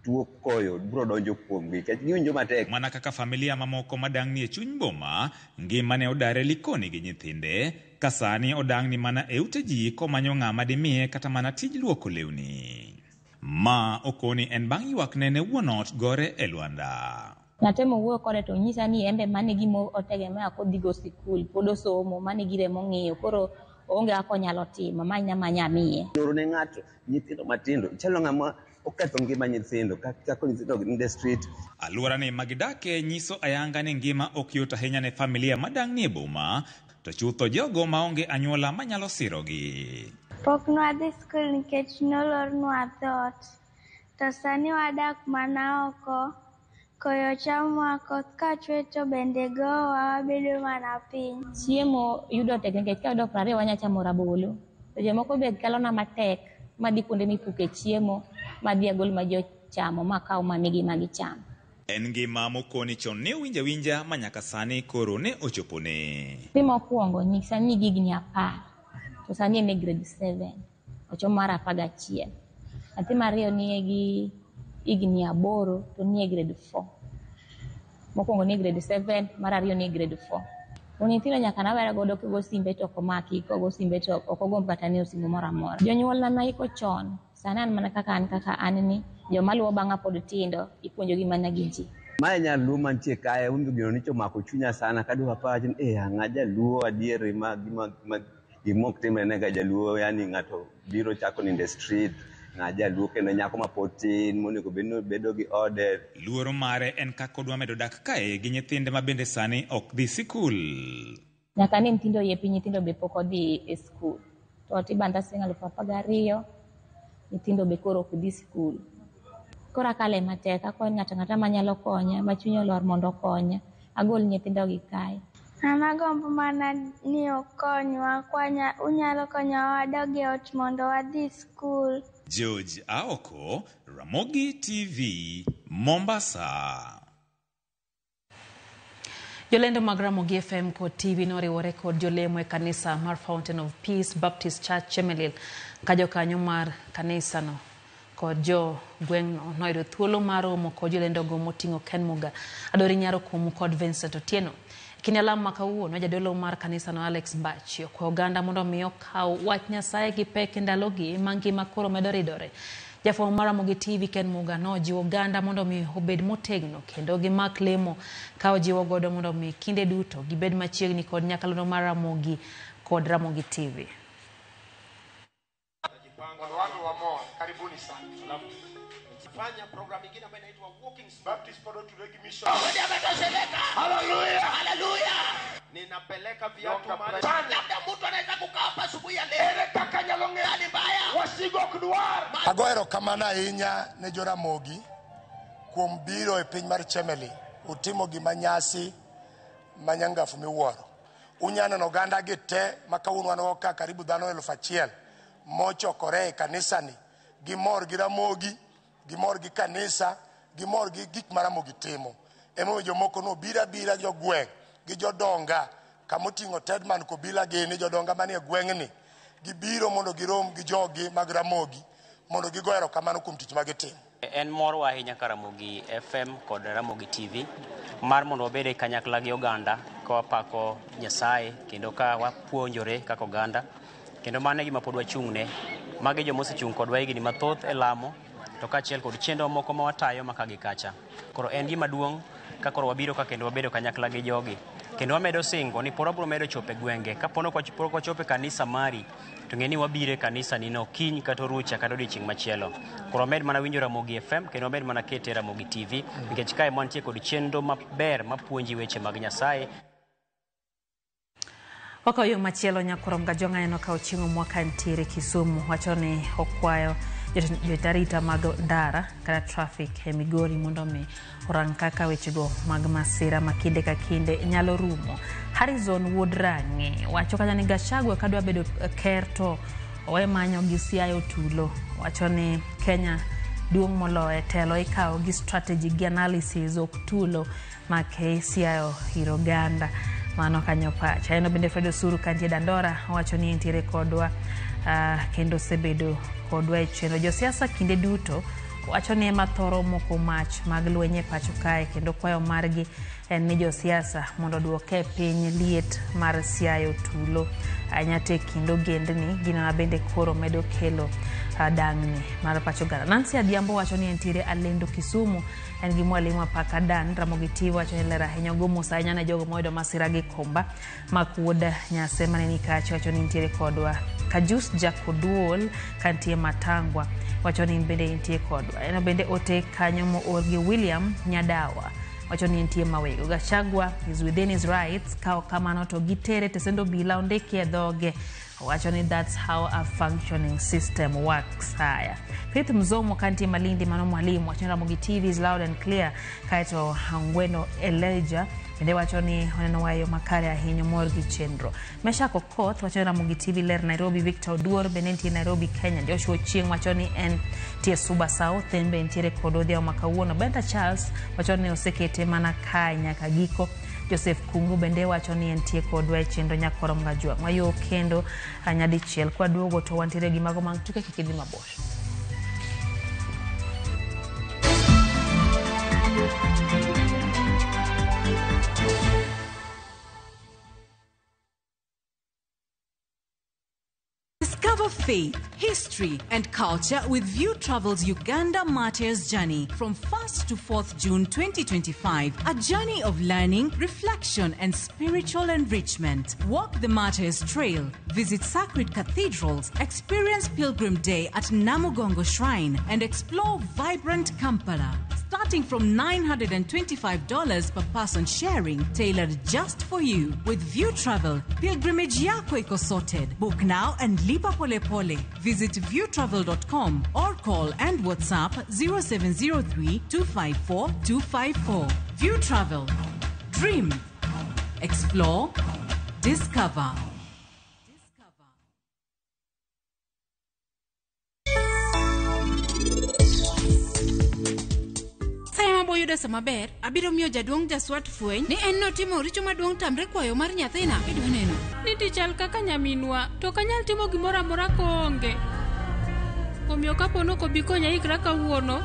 tuo koyo biro donjo kuomgi nikech giwinjo matek. Mana kaka familia mamoko madang'ni e chuny boma, ngima ne odare Likoni gi nyithinde, ka sani odang'ni mana e ute ji komanyo ng'ama dimiye kata mana tij luoko lewni. Ma okoni en bang' ywakne ne wuon ot gore e lwanda. Natemo wuoyo kode to onyisa ni en be mano e gima otegemea kodhigo sikul, pod osomo, mano e gire mong'iyo koro oonge kaka onyalo timo, amany amanya amiye. Loro ne ng'ato nyithindo matindo chalo ng'ama oketho ngima nyithindo kaka nyithindo in the street. Alworani ma gidake nyiso ayanga ni ngima ok yot ahinya ne familia madang'ni e boma, to chutho jogo maonge anyuola manyalo sirogi. Pok nwadhi skul nikech nolornwa dhoot. To sani wadak mana oko, koyo chamowa, koth ka chwe to bende goyowa wabedo mana piny. Chiemo yudo tek nikech kayudo 20 wanya chamo rabolo. Seche moko be kalona matek madhi kuonde mipuke chiemo madhi agol ma ji ochamo makaw mamigi ma gichamo. En ngima mokoni chon ne owinjo awinja ma nyaka sani koro ne ochopone. Nyathi mokwongo ni sani nigi higni 10 to sani en e grade 7 ochomo mar 11. Nyathi mar ariyo nigi higni 8 to nie grade 4. Mokwongo nie grade 7, mar ariyo nie grade 4. To nyithindo nyaka nawera godo kogo simbe to ok omaki, kogo simbe to ok ogomb kata ng'iyo simu moro amora. Jonyuolna naiko chon, sani an mana kaka an ni, joma luwo bang'a pod tindo, ipuonjogi mana gi ji. Mae nyaluo mantie kae, omiyo gino nyocha omako chunya sana kaduogo apacho ni eh ang'a jaluo adier ma gima gima ok timre ne ga jaluo yani ng'ato biro chako nindo e street ng'a jaluo kendo nyako ma pod tin monego bed ni bedo gi ode. Luoro mare en kaka odwa medo dak kae gi nyithinde ma bende sani ok dhi sikul. Nyaka ne nyithindo yepi, nyithindo be pok odhi e skul. To otibanda siling 12,000, nyithindo be koro ok dhi skul. Koro akale matek, akwayo ng'ato ang'ata manyalo konya, ma chunye olor mondo okonya, agol nyithindogi kae. An agombo mana ni okonywa, unyalo konyowa wadog e ot mondo wadhi skul. George Aoko, Ramogi TV, Mombasa. Jolendo mag Ramogi FM kod TV noriwore kod jolemo e kanisa mar Fountain of Peace Baptist Church Chemelil ka jokanyo mar kanisano kod jo gweng'no noyudo thuolo mar romo kod jolendogo moting'o Ken Muga, Adori Nyaro Kumu kod Vincent Otieno. Kinde alam ma kawuono, jadolo mar kanisano Alex Mbachi okwayo oganda mondo mi okaw wach Nyasaye gi pek e ndalogi ma ngima koro medo ridore. Jafwambo mar Ramogi TV Ken Muga nojiwo oganda mondo mi obed motegno kendo gimak lemo ka ojiwo godo mondo mi kinde duto gibed machiegni kod nyakalondo mar Ramogi kod Ramogi TV. Karibuni sana. Fanya program nyingine ambayo inaitwa Walking Baptist Mission. Hallelujah. Hallelujah. Ninapeleka viatu mahali. Labda mtu anaweza kukaa hapa asubuhi ya leo. Ere kaka nyalonge hali mbaya. Wasigo kudwar. Ago erokamano ahinya ne jo Ramogi kuom biro e piny mar Chemelil. Utimo gima nyasi manyangafu miwuoro. Unya neno oganda gi te ma kawuono wan go ka karibu dhano 1000 mochokore e kanisani. Gimor gi Ramogi, gimor gi kanisa, gimor gi gik ma Ramogi timo. Emomiyo jomoko nobiro abira gi jogweng' gi jodonga kamoting'o Tedman Kobila gini jodonga manie gweng'ni gibiro mondo girom gi jogi mag Ramogi mondo gigo erokamano kuom tich ma gitimo. En morwa ahinya ka Ramogi FM kod Ramogi TV mar mondo wabed e kanyakla gi oganda ka wapako Nyasaye kendo ka wapuonjore kaka oganda kendo mano e gima pod wachung'ne. Magi joma osechung' kodwa higni mathoth e lamo to kaachiel kod chenro moko ma watayo ma ka gi kacha. Koro en gima duong' Ka koro wabiro ka kendo wabedo kanyakla gi jogi. Kendo wamedo singo ni pod wabiro medo chopo e gwenge. Kapo ni pok wachopo e kanisa mari, to ng'e ni wabiro e kanisa ni no kiny kata orucha kata odiochieng' machielo. Koro wamed mana winjo Ramogi FM kendo wamed mana kete Ramogi TV nikech kae mwantie kod chenro maber mapuonji weche mag Nyasaye. Wakawo yo machielo nyakurom Gajwang' aneno ka ochiemo mwaka ntiere Kisumu wacho ni okwayo jorit arita mag ndara kata traffic e Migori mondo mi orang kaka wechego mag masira ma kinde ka kinde nyalo rumo. Harrison Wuod Rang'e wacho kata ni Gachagua kadwa bedo ker to owe manyo gi Siaya Tulo. Wacho ni Kenya duong' moloye telo ikawo gi strategy gi analysis ok tulo ma Siaya ir oganda. Mano kanyo pacha. En bende Fred Osuru kantie Dandora owacho ni entiere kodwa kendo osebedo kodwa e chenro. Josiasa kinde duto wacho ni ema thoro moko mach mag lweny e pacho kae kendo kwayo margi en ni josiasa mondo oduoke piny liet mar Siaya Tulo ahinya to e kind ogendni gino ma bende koro medo kelo dang'ni mar pacho Uganda. Nancy Adhiambo wacho ni entiere Alendo Kisumu en gi mwalimu Apaka Dan. Ramogi TV wacho ni ler ahinya ogo mos ahinya ne jogo moyudo masira gi komba mak wuod Nyase mane ni kacha wacho ni nitiere kodwa. Kajus Jakoduol kantie Matangwa wacho ni bende nitie kodwa. En bende ote kanyo moor gi William Nyadawa wacho ni nitie Mawego. Gachagua is within his rights ka ok kamano to gitere tesendo bila ondiki e dhoge. Wacho ni that's how a functioning system works. Haya. Faith Mzomo kantie Malindi mano mwalimu wacho ni Ramogi TV is loud and clear. Kaeto Angweno Elijah bende wacho ni oneno wayo makare ahinya mor gi chenro. Meshak Okoth wacho ni Ramogi TV ler Nairobi. Victor Oduor bende nitie Nairobi Kenya. Joshua Ochieng wacho ni en tie Suba South en be nitiere kod odhiambo ma kawuono. Benta Charles wacho ni osekete mana kae nyaka giko. Joseph Kungu bende wacho ni entie kodwa e chenro nyakoro Mgajwang'. Wayo kendo nyadichiel kwaduogo to wantiere gi mago mag tuke kik idhi mabor. Discover faith, history, and culture with View Travel's Uganda Martyrs Journey from 1st to 4th June 2025. A journey of learning, reflection, and spiritual enrichment. Walk the Martyrs Trail, visit sacred cathedrals, experience Pilgrim Day at Namugongo Shrine, and explore vibrant Kampala. Starting from $925 per person sharing, tailored just for you. With View Travel, pilgrimage yako iko sorted. Book now and lipa pole pole. Visit viewtravel.com or call and WhatsApp 0703 254 254. View Travel. Dream. Explore. Discover. Yudo sama ber, abiro miyo jaduong' jaswat fweny ni en notimo richo maduong' tamre kwayo mar nyathina. Idwa neno. Niti chal kaka nyaminwa, to ok anyal timo gimoro amora koonge. Omiyo kapo ni ok obi konya ikra kawuono,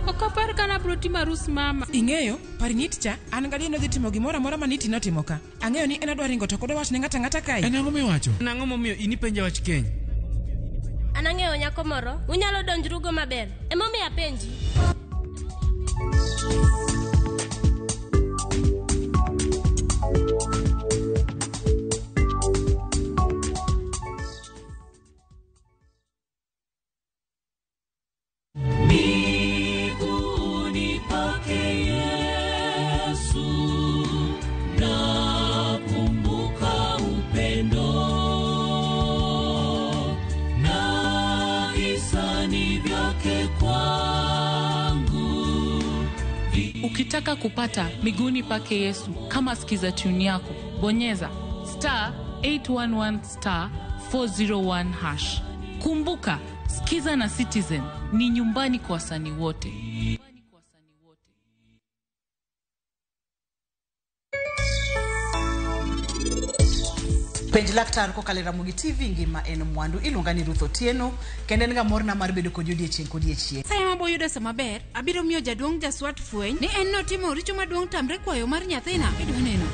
ok apar ka nabiro timo arus mama. Ing'eyo, par ng'it cha, an gadier nodhi timo gimoro amora ma Niti notimo ka. Ang'eyo ni en odwa ringo to ok odwa wach ne ng'ato ang'ata kae. En ang'o miwacho? En ang'o momiyo in ipenja wach keny? An ang'eyo nyako moro, unyalo donjrugo maber. Emomiyo apenji. Miguuni pake Yesu nakumbuka upendo na hisani vyake kwangu. Ukitaka kupata miguuni pake Yesu kama sikiza tune yako, bonyeza star 811 star 401 hash. Kumbuka, Sikiza na Citizen ni nyumbani kwa wasanii wote. Penj laktar kokalo e Ramogi TV ngima en mwandu iluonga ni Ruth Otieno kendo en ga morna mar bedo kodi odiechieng' kodiechieng'. Sama mabo yudo sama ber, abiro miyo jaduong' jaswat fweny ni en notimo richo maduong' tamre kwayo mar nyathina. Idwa neno.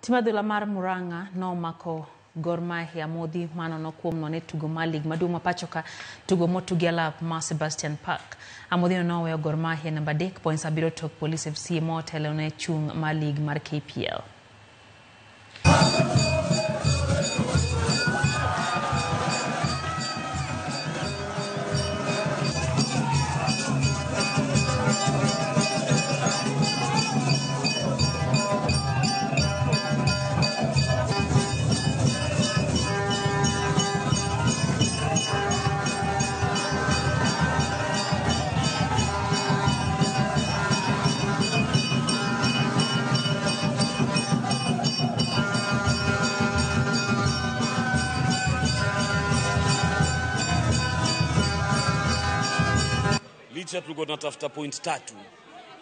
Tim adhula mar Murang'a nomako Gor Mahia modhi manono kuom none tugo mar lig maduong' ma pacho ka tugo motugi alap mar Sebastian Park. Amodhino noweyo Gor Mahia namba 3 points 7 tok Police FC motelo ne chung' mar lig mar KPL. Licha tulikuwa tunatafuta point 3,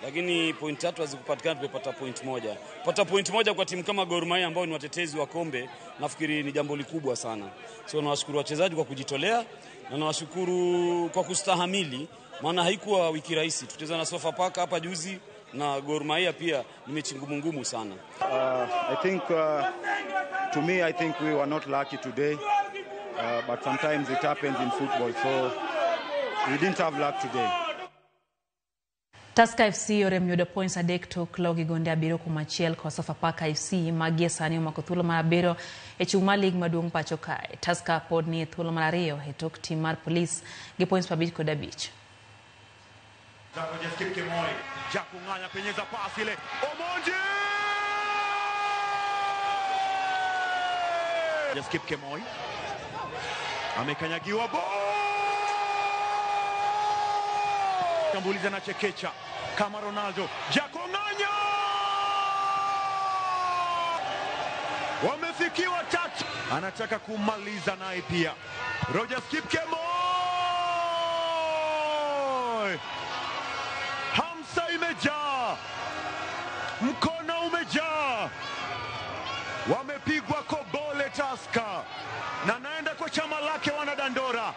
lakini point 3 hazikupatikana, tumepata point 1. Pata point 1 kwa timu kama Gor Mahia ambao ni watetezi wa kombe, nafikiri ni jambo likubwa sana. So nawashukuru wachezaji kwa kujitolea na nawashukuru kwa kustahamili, maana haikuwa wiki rahisi. Tucheza na Sofapaka hapa juzi na Gor Mahia pia ni mechi ngumu sana. I think to me I think we were not lucky today, but sometimes it happens in football, so we didn't have luck today. Tusker FC orem yudo points 3 tok logi gonde 7-1 kod Sofapaka FC magie sani omako thuolo mar 7 e chung' mar lig maduong' pacho kae. Tusker pod ni e thuolo mar 2 e tok tim mar Police gi points 55. Penyeza pasi ile Omondi! Skip Kemoi amekanyagiwa ball. Shambulizi na chekecha kama Ronaldo. Jakonganya! Wamefikiwa 3. Anataka kumaliza naye pia. Roger Skip Kemoi! Hamsa imejaa. Mkono umejaa. Wamepigwa kobole Tusker. Na naenda kwa chama lake wanadandora.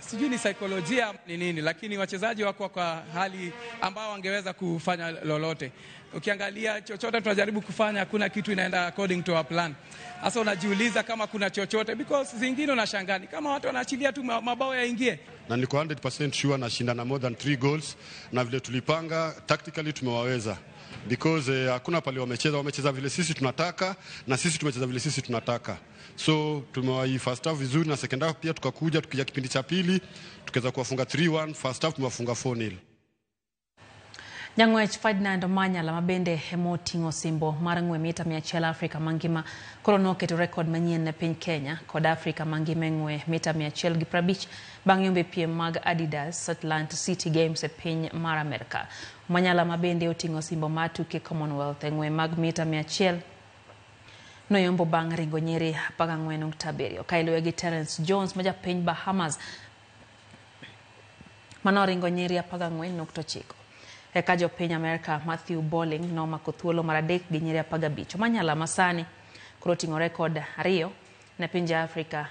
Sijui ni saikolojia ni nini, lakini wachezaji wako kwa hali ambao wangeweza kufanya lolote. Ukiangalia chochote tunajaribu kufanya, hakuna kitu inaenda according to our plan. Sasa unajiuliza kama kuna chochote, because zingine unashangaa kama watu wanaachilia tu mabao yaingie. Na niko 100% sure nashinda na more than 3 goals, na vile tulipanga tactically tumewaweza. Because hakuna pale wamecheza vile sisi tunataka na sisi tumecheza vile sisi tunataka. So tumewai first half vizuri na second half pia tukakuja, tukija kipindi cha pili tukaweza kuwafunga 3-1, first half tumewafunga 4-0. Jang'wech Ferdinand Omanyala mabende emoting'o simbo mar ng'we mita 100 Afrika mangima koro noketo rekod manyien ne piny Kenya kod Afrika mangima e ng'we mita 150 bang' yombe piem mag Adidas Atlantic City Games e piny mar Amerka. Omanyala mabende oting'o simbo mar tuke Commonwealth e ng'we mag mita 100 noyombo bang' ringo nyiri 14.7 ka iluwe gi Terence Jones ma japiny Bahamas manoringo nyiri 14.9. Eka jopiny Amerka Matthew Bolling nomako thuolo mar 3 gi nyiri 15. Omanyala masani koro oting'o rekod 2 ne pinje Afrika,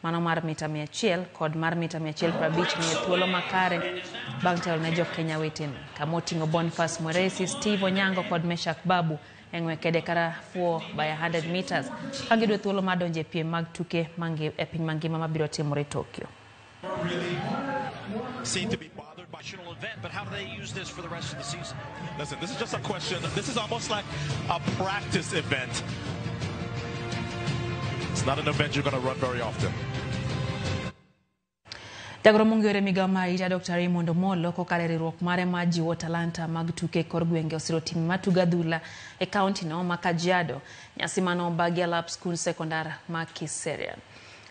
mano mar mita 100 kod mar mita 150 ni e thuolo makare bang' telo ne jo-Kenya wetene kama oting'o Boniface Mweresi, Steve Onyango kod Meshak Babu e ng'we kede kara 4x100 meters ka giyudo thuolo mar donjo e piem mag tuke e piny mangima mabiro timore Tokyo. Event, but how do they use this for the rest of the season? Listen, this is just a question. This is almost like a practice event. It's not an event you're going to run very often. Jagoro mong'ere migao mar arita Dr. Raymond Omolo kokalo e riwruok mare mar jiwo talanta mag tuke kor gwenge osiro tim matugo adhula e kaunti no ma Kajiado. Nyasi mano obagi alap skund sekondar ma Kiserian.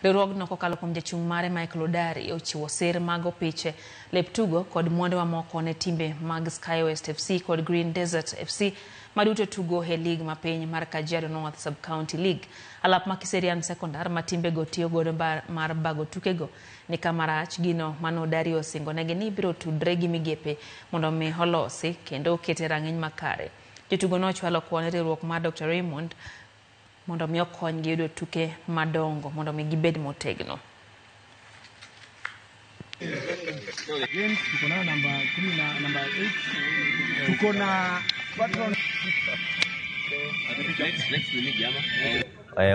Riwruogno kokalo kuom jachung' mare Michael Odari ochiwo ser mag opiche, lep tugo kod mwandu mamoko ne timbe mag Sky West FC kod Green Desert FC maduto tugo e lig mapiny mar Kajiado North Sub-County League. Alap ma Kiserian Sekondar ma timbego tiyo godo mar bago tukego ni kama rach, gino mano Odari osingo negi ni biro tudre gi migepe mondo mi olosi kendo okete rang'iny makare. Jotugo nochwalo kwayo ne riwruok mar Dr. Raymond mondo mi okonygi yudo tuke madongo mondo mi gibed motegno. Games tuko nayo namba 10 na namba 8. Tuko na patron.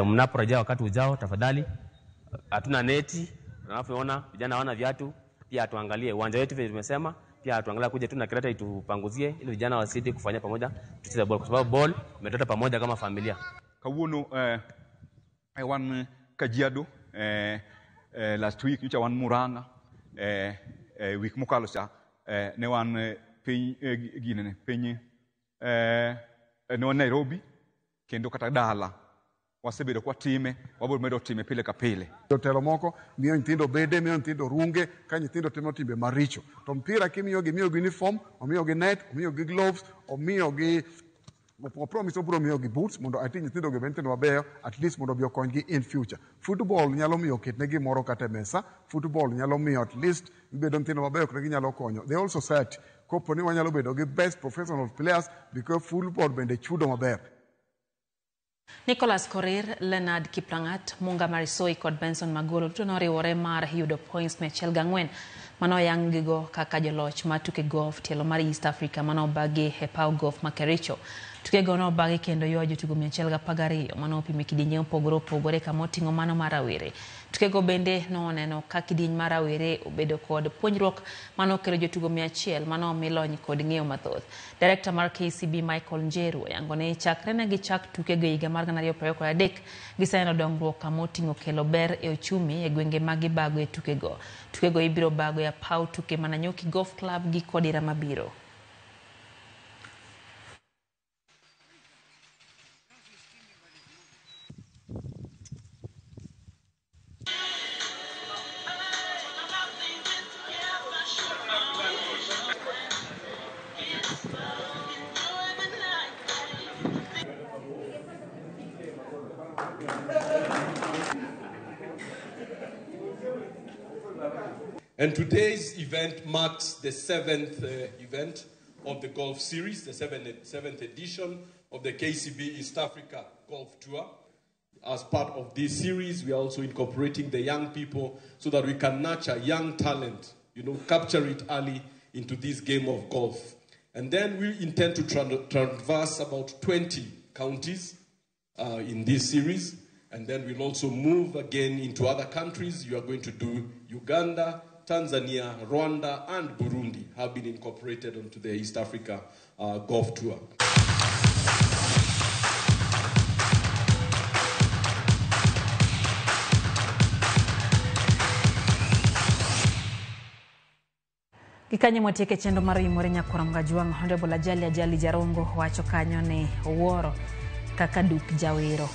Mnaporejea wakati ujao, tafadhali, hatuna neti, tunavyoona vijana hawana viatu, pia tuangalie uwanja wetu vile tumesema, pia tuangalie kuja tu na kreta itupanguzie ili vijana wasidi kufanya pamoja tucheze ball, kwa sababu ball imetuleta pamoja kama familia. Kawuono wan Kajiado last week nyocha wan Murang'a week mokalo cha ne wan piny ginene piny ne wan Nairobi kendo kata dala wasebedo kwa time wabiro medo time pile ka pile. Jotelo moko miyo nyithindo bede, miyo nyithindo runge, ka nyithindo timo timbe maricho. To mpira kimiyogi, miyogi uniform, omiyogi net, omiyogi gloves, omiyogi promise obiro miyogi boots mondo ati nyithindo gi bed nyithindo mabeyo, at least mondo obi okonygi in future. Football nyalo miyo oketne gimoro kata e mesa, football nyalo miyo at least gibedo nyithindo mabeyo kendo ginyalo konyo the whole society. Kopo ni wanyalo bedo gi best professional players because football bende chudo maber. Nicholas Korir, Leonard Kiplangat, Munga Marisoi kod Benson Magolo duto noriwore mar yudo points 104 mane gigo kaka joloch mar tuke golf tielo mar East Africa mane obagi e paw golf ma Kericho. Tukego nobagi kendo ywayo jotugo 112 mane opimo e kidienje mopogore opogore kama oting'o mano mar rawere. Tukego bende noneno ka kidieny mar rawere obedo kod puonjruok mane okelo jotugo 100 mane omi lony kod ng'eyo mathoth. Director mar KCB Michael Njeru oyango ni chakre ne gichak tukego e higa mar 2023 giseneno dongruok kama oting'o kelo ber e ochumi e gwenge ma gibago e tukego. Tukego ibiro bago e paw tuke ma Nanyuki Golf Club gi kodira mabiro. And today's event marks the seventh event of the golf series, the seventh edition of the KCB East Africa Golf Tour. As part of this series, we are also incorporating the young people so that we can nurture young talent, you know, capture it early into this game of golf. And then we intend to traverse about 20 counties in this series. And then we'll also move again into other countries. You are going to do Uganda, Tanzania, Rwanda, and Burundi have been incorporated onto the East Africa Golf Tour. Gikanyo mwatieke chenro mar Oimore Nyakwar Mgajwang' Honorable Ajali Ajali Jarongo wacho kanyo ni owuoro kaka duk jawero.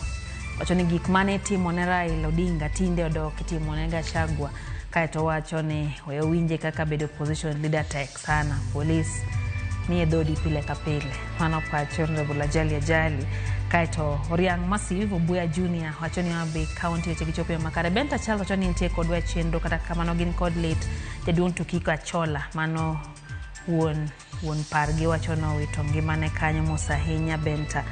Wacho ni gik mane itimo ne Raila Odinga tinde odok itimo ne Gachagua. Kaeto wacho ni we winje kaka bedo opposition leader tek sana. Polis nie dhodi pile ka pile. Mano pacho Honorable Ajali Ajali. Kaeto Oriang' Massive Obuya Junior wacho ni Abe County weche gichopo e makare. Benta Charles wacho ni nitie kodwa e chenro kata kamano gin kod lit. Jaduong' Tukiko Achola mano wuon pargi wacho nowito ngimane kanyo mos ahinya Benta.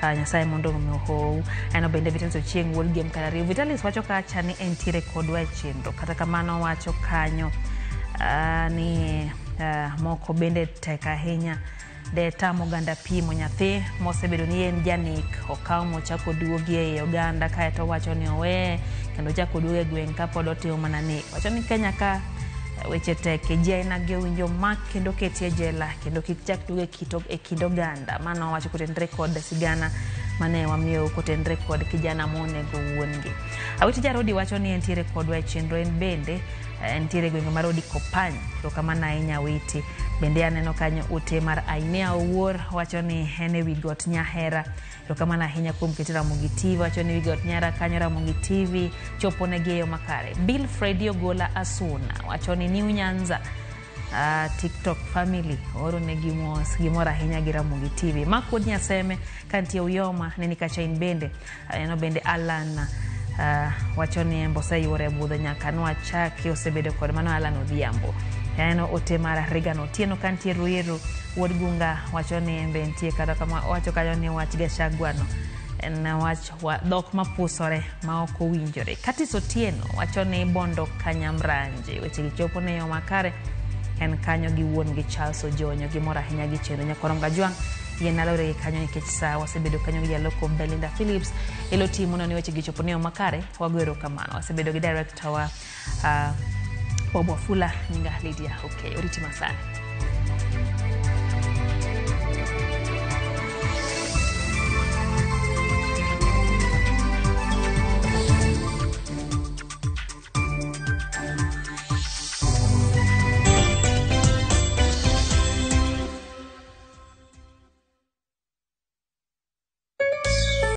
Nyasaye mondo omi ohou. Eno bende Vitalis Ochieng' wuod Gem Karariu. Vitalis wacho kacha ni entiere kodwa e chenro kata kamano wacho kanyo ni moko bende tek ahinya. De tamo oganda pimo nyathi mosebedo ni en janik okaw mochako duogi ei oganda kaeto wacho ni oweye kendo ochako duogo e gweng' kapod otimo mana nek. Wacho ni Kenya ka weche tek ji aina gi owinjo mak kendo keti e jela kendo kik chak duogo e kind oganda. Mano wacho kotenre kod sigana mane wamiyo kotenre kod kijana monego wuon-gi. Awiti Jarodi wacho ni entiere kodwa e chenro en bende entiere gwenge mar Odi Kopany. Erokamano ahinya Awiti. Bende aneno kanyo ute mar Ainea Owuor wacho ni en ewi got Nyahera. Erokamano ahinya kuom keto Ramogi TV wacho ni ewi got Nyahera kanyo Ramogi TV chopo negi e yo makare. Bill Fredi Ogola Asuna wacho ni New Nyanza TikTok family oro negi mos gimor ahinya gi Ramogi TV. Mark Wuod Nyaseme kantie Uyoma neni kacha in bende aneno bende Alan wacho ni Embosa yuore budho nyaka nwachaki osebedo kod mano Alan Odhiambo. Aneno ote mar Regan Otieno kantie Ruiru Wuod Gunga wacho ni en be nitie kata kama wacho kanyo ni wach Gachagua no en wach dhok mapusore ma ok owinjore. Katis Otieno wacho ni Bondo Kanyamranje weche gi chopo ne yo makare en kanyo gi wuon gi Charles Ojonyo gimor ahinya gi chenro. Nyakwar Mgajwang' Yien alore kanyo nikech sa wasebedo kanyo gi jaloko Belinda Phillips. Elo timo ni weche gi chopo ne yo makare. Wago erokamano. Wasebedo gi director wa Bob Wafula, nyinga Lydia Okeyo. Oriti masani.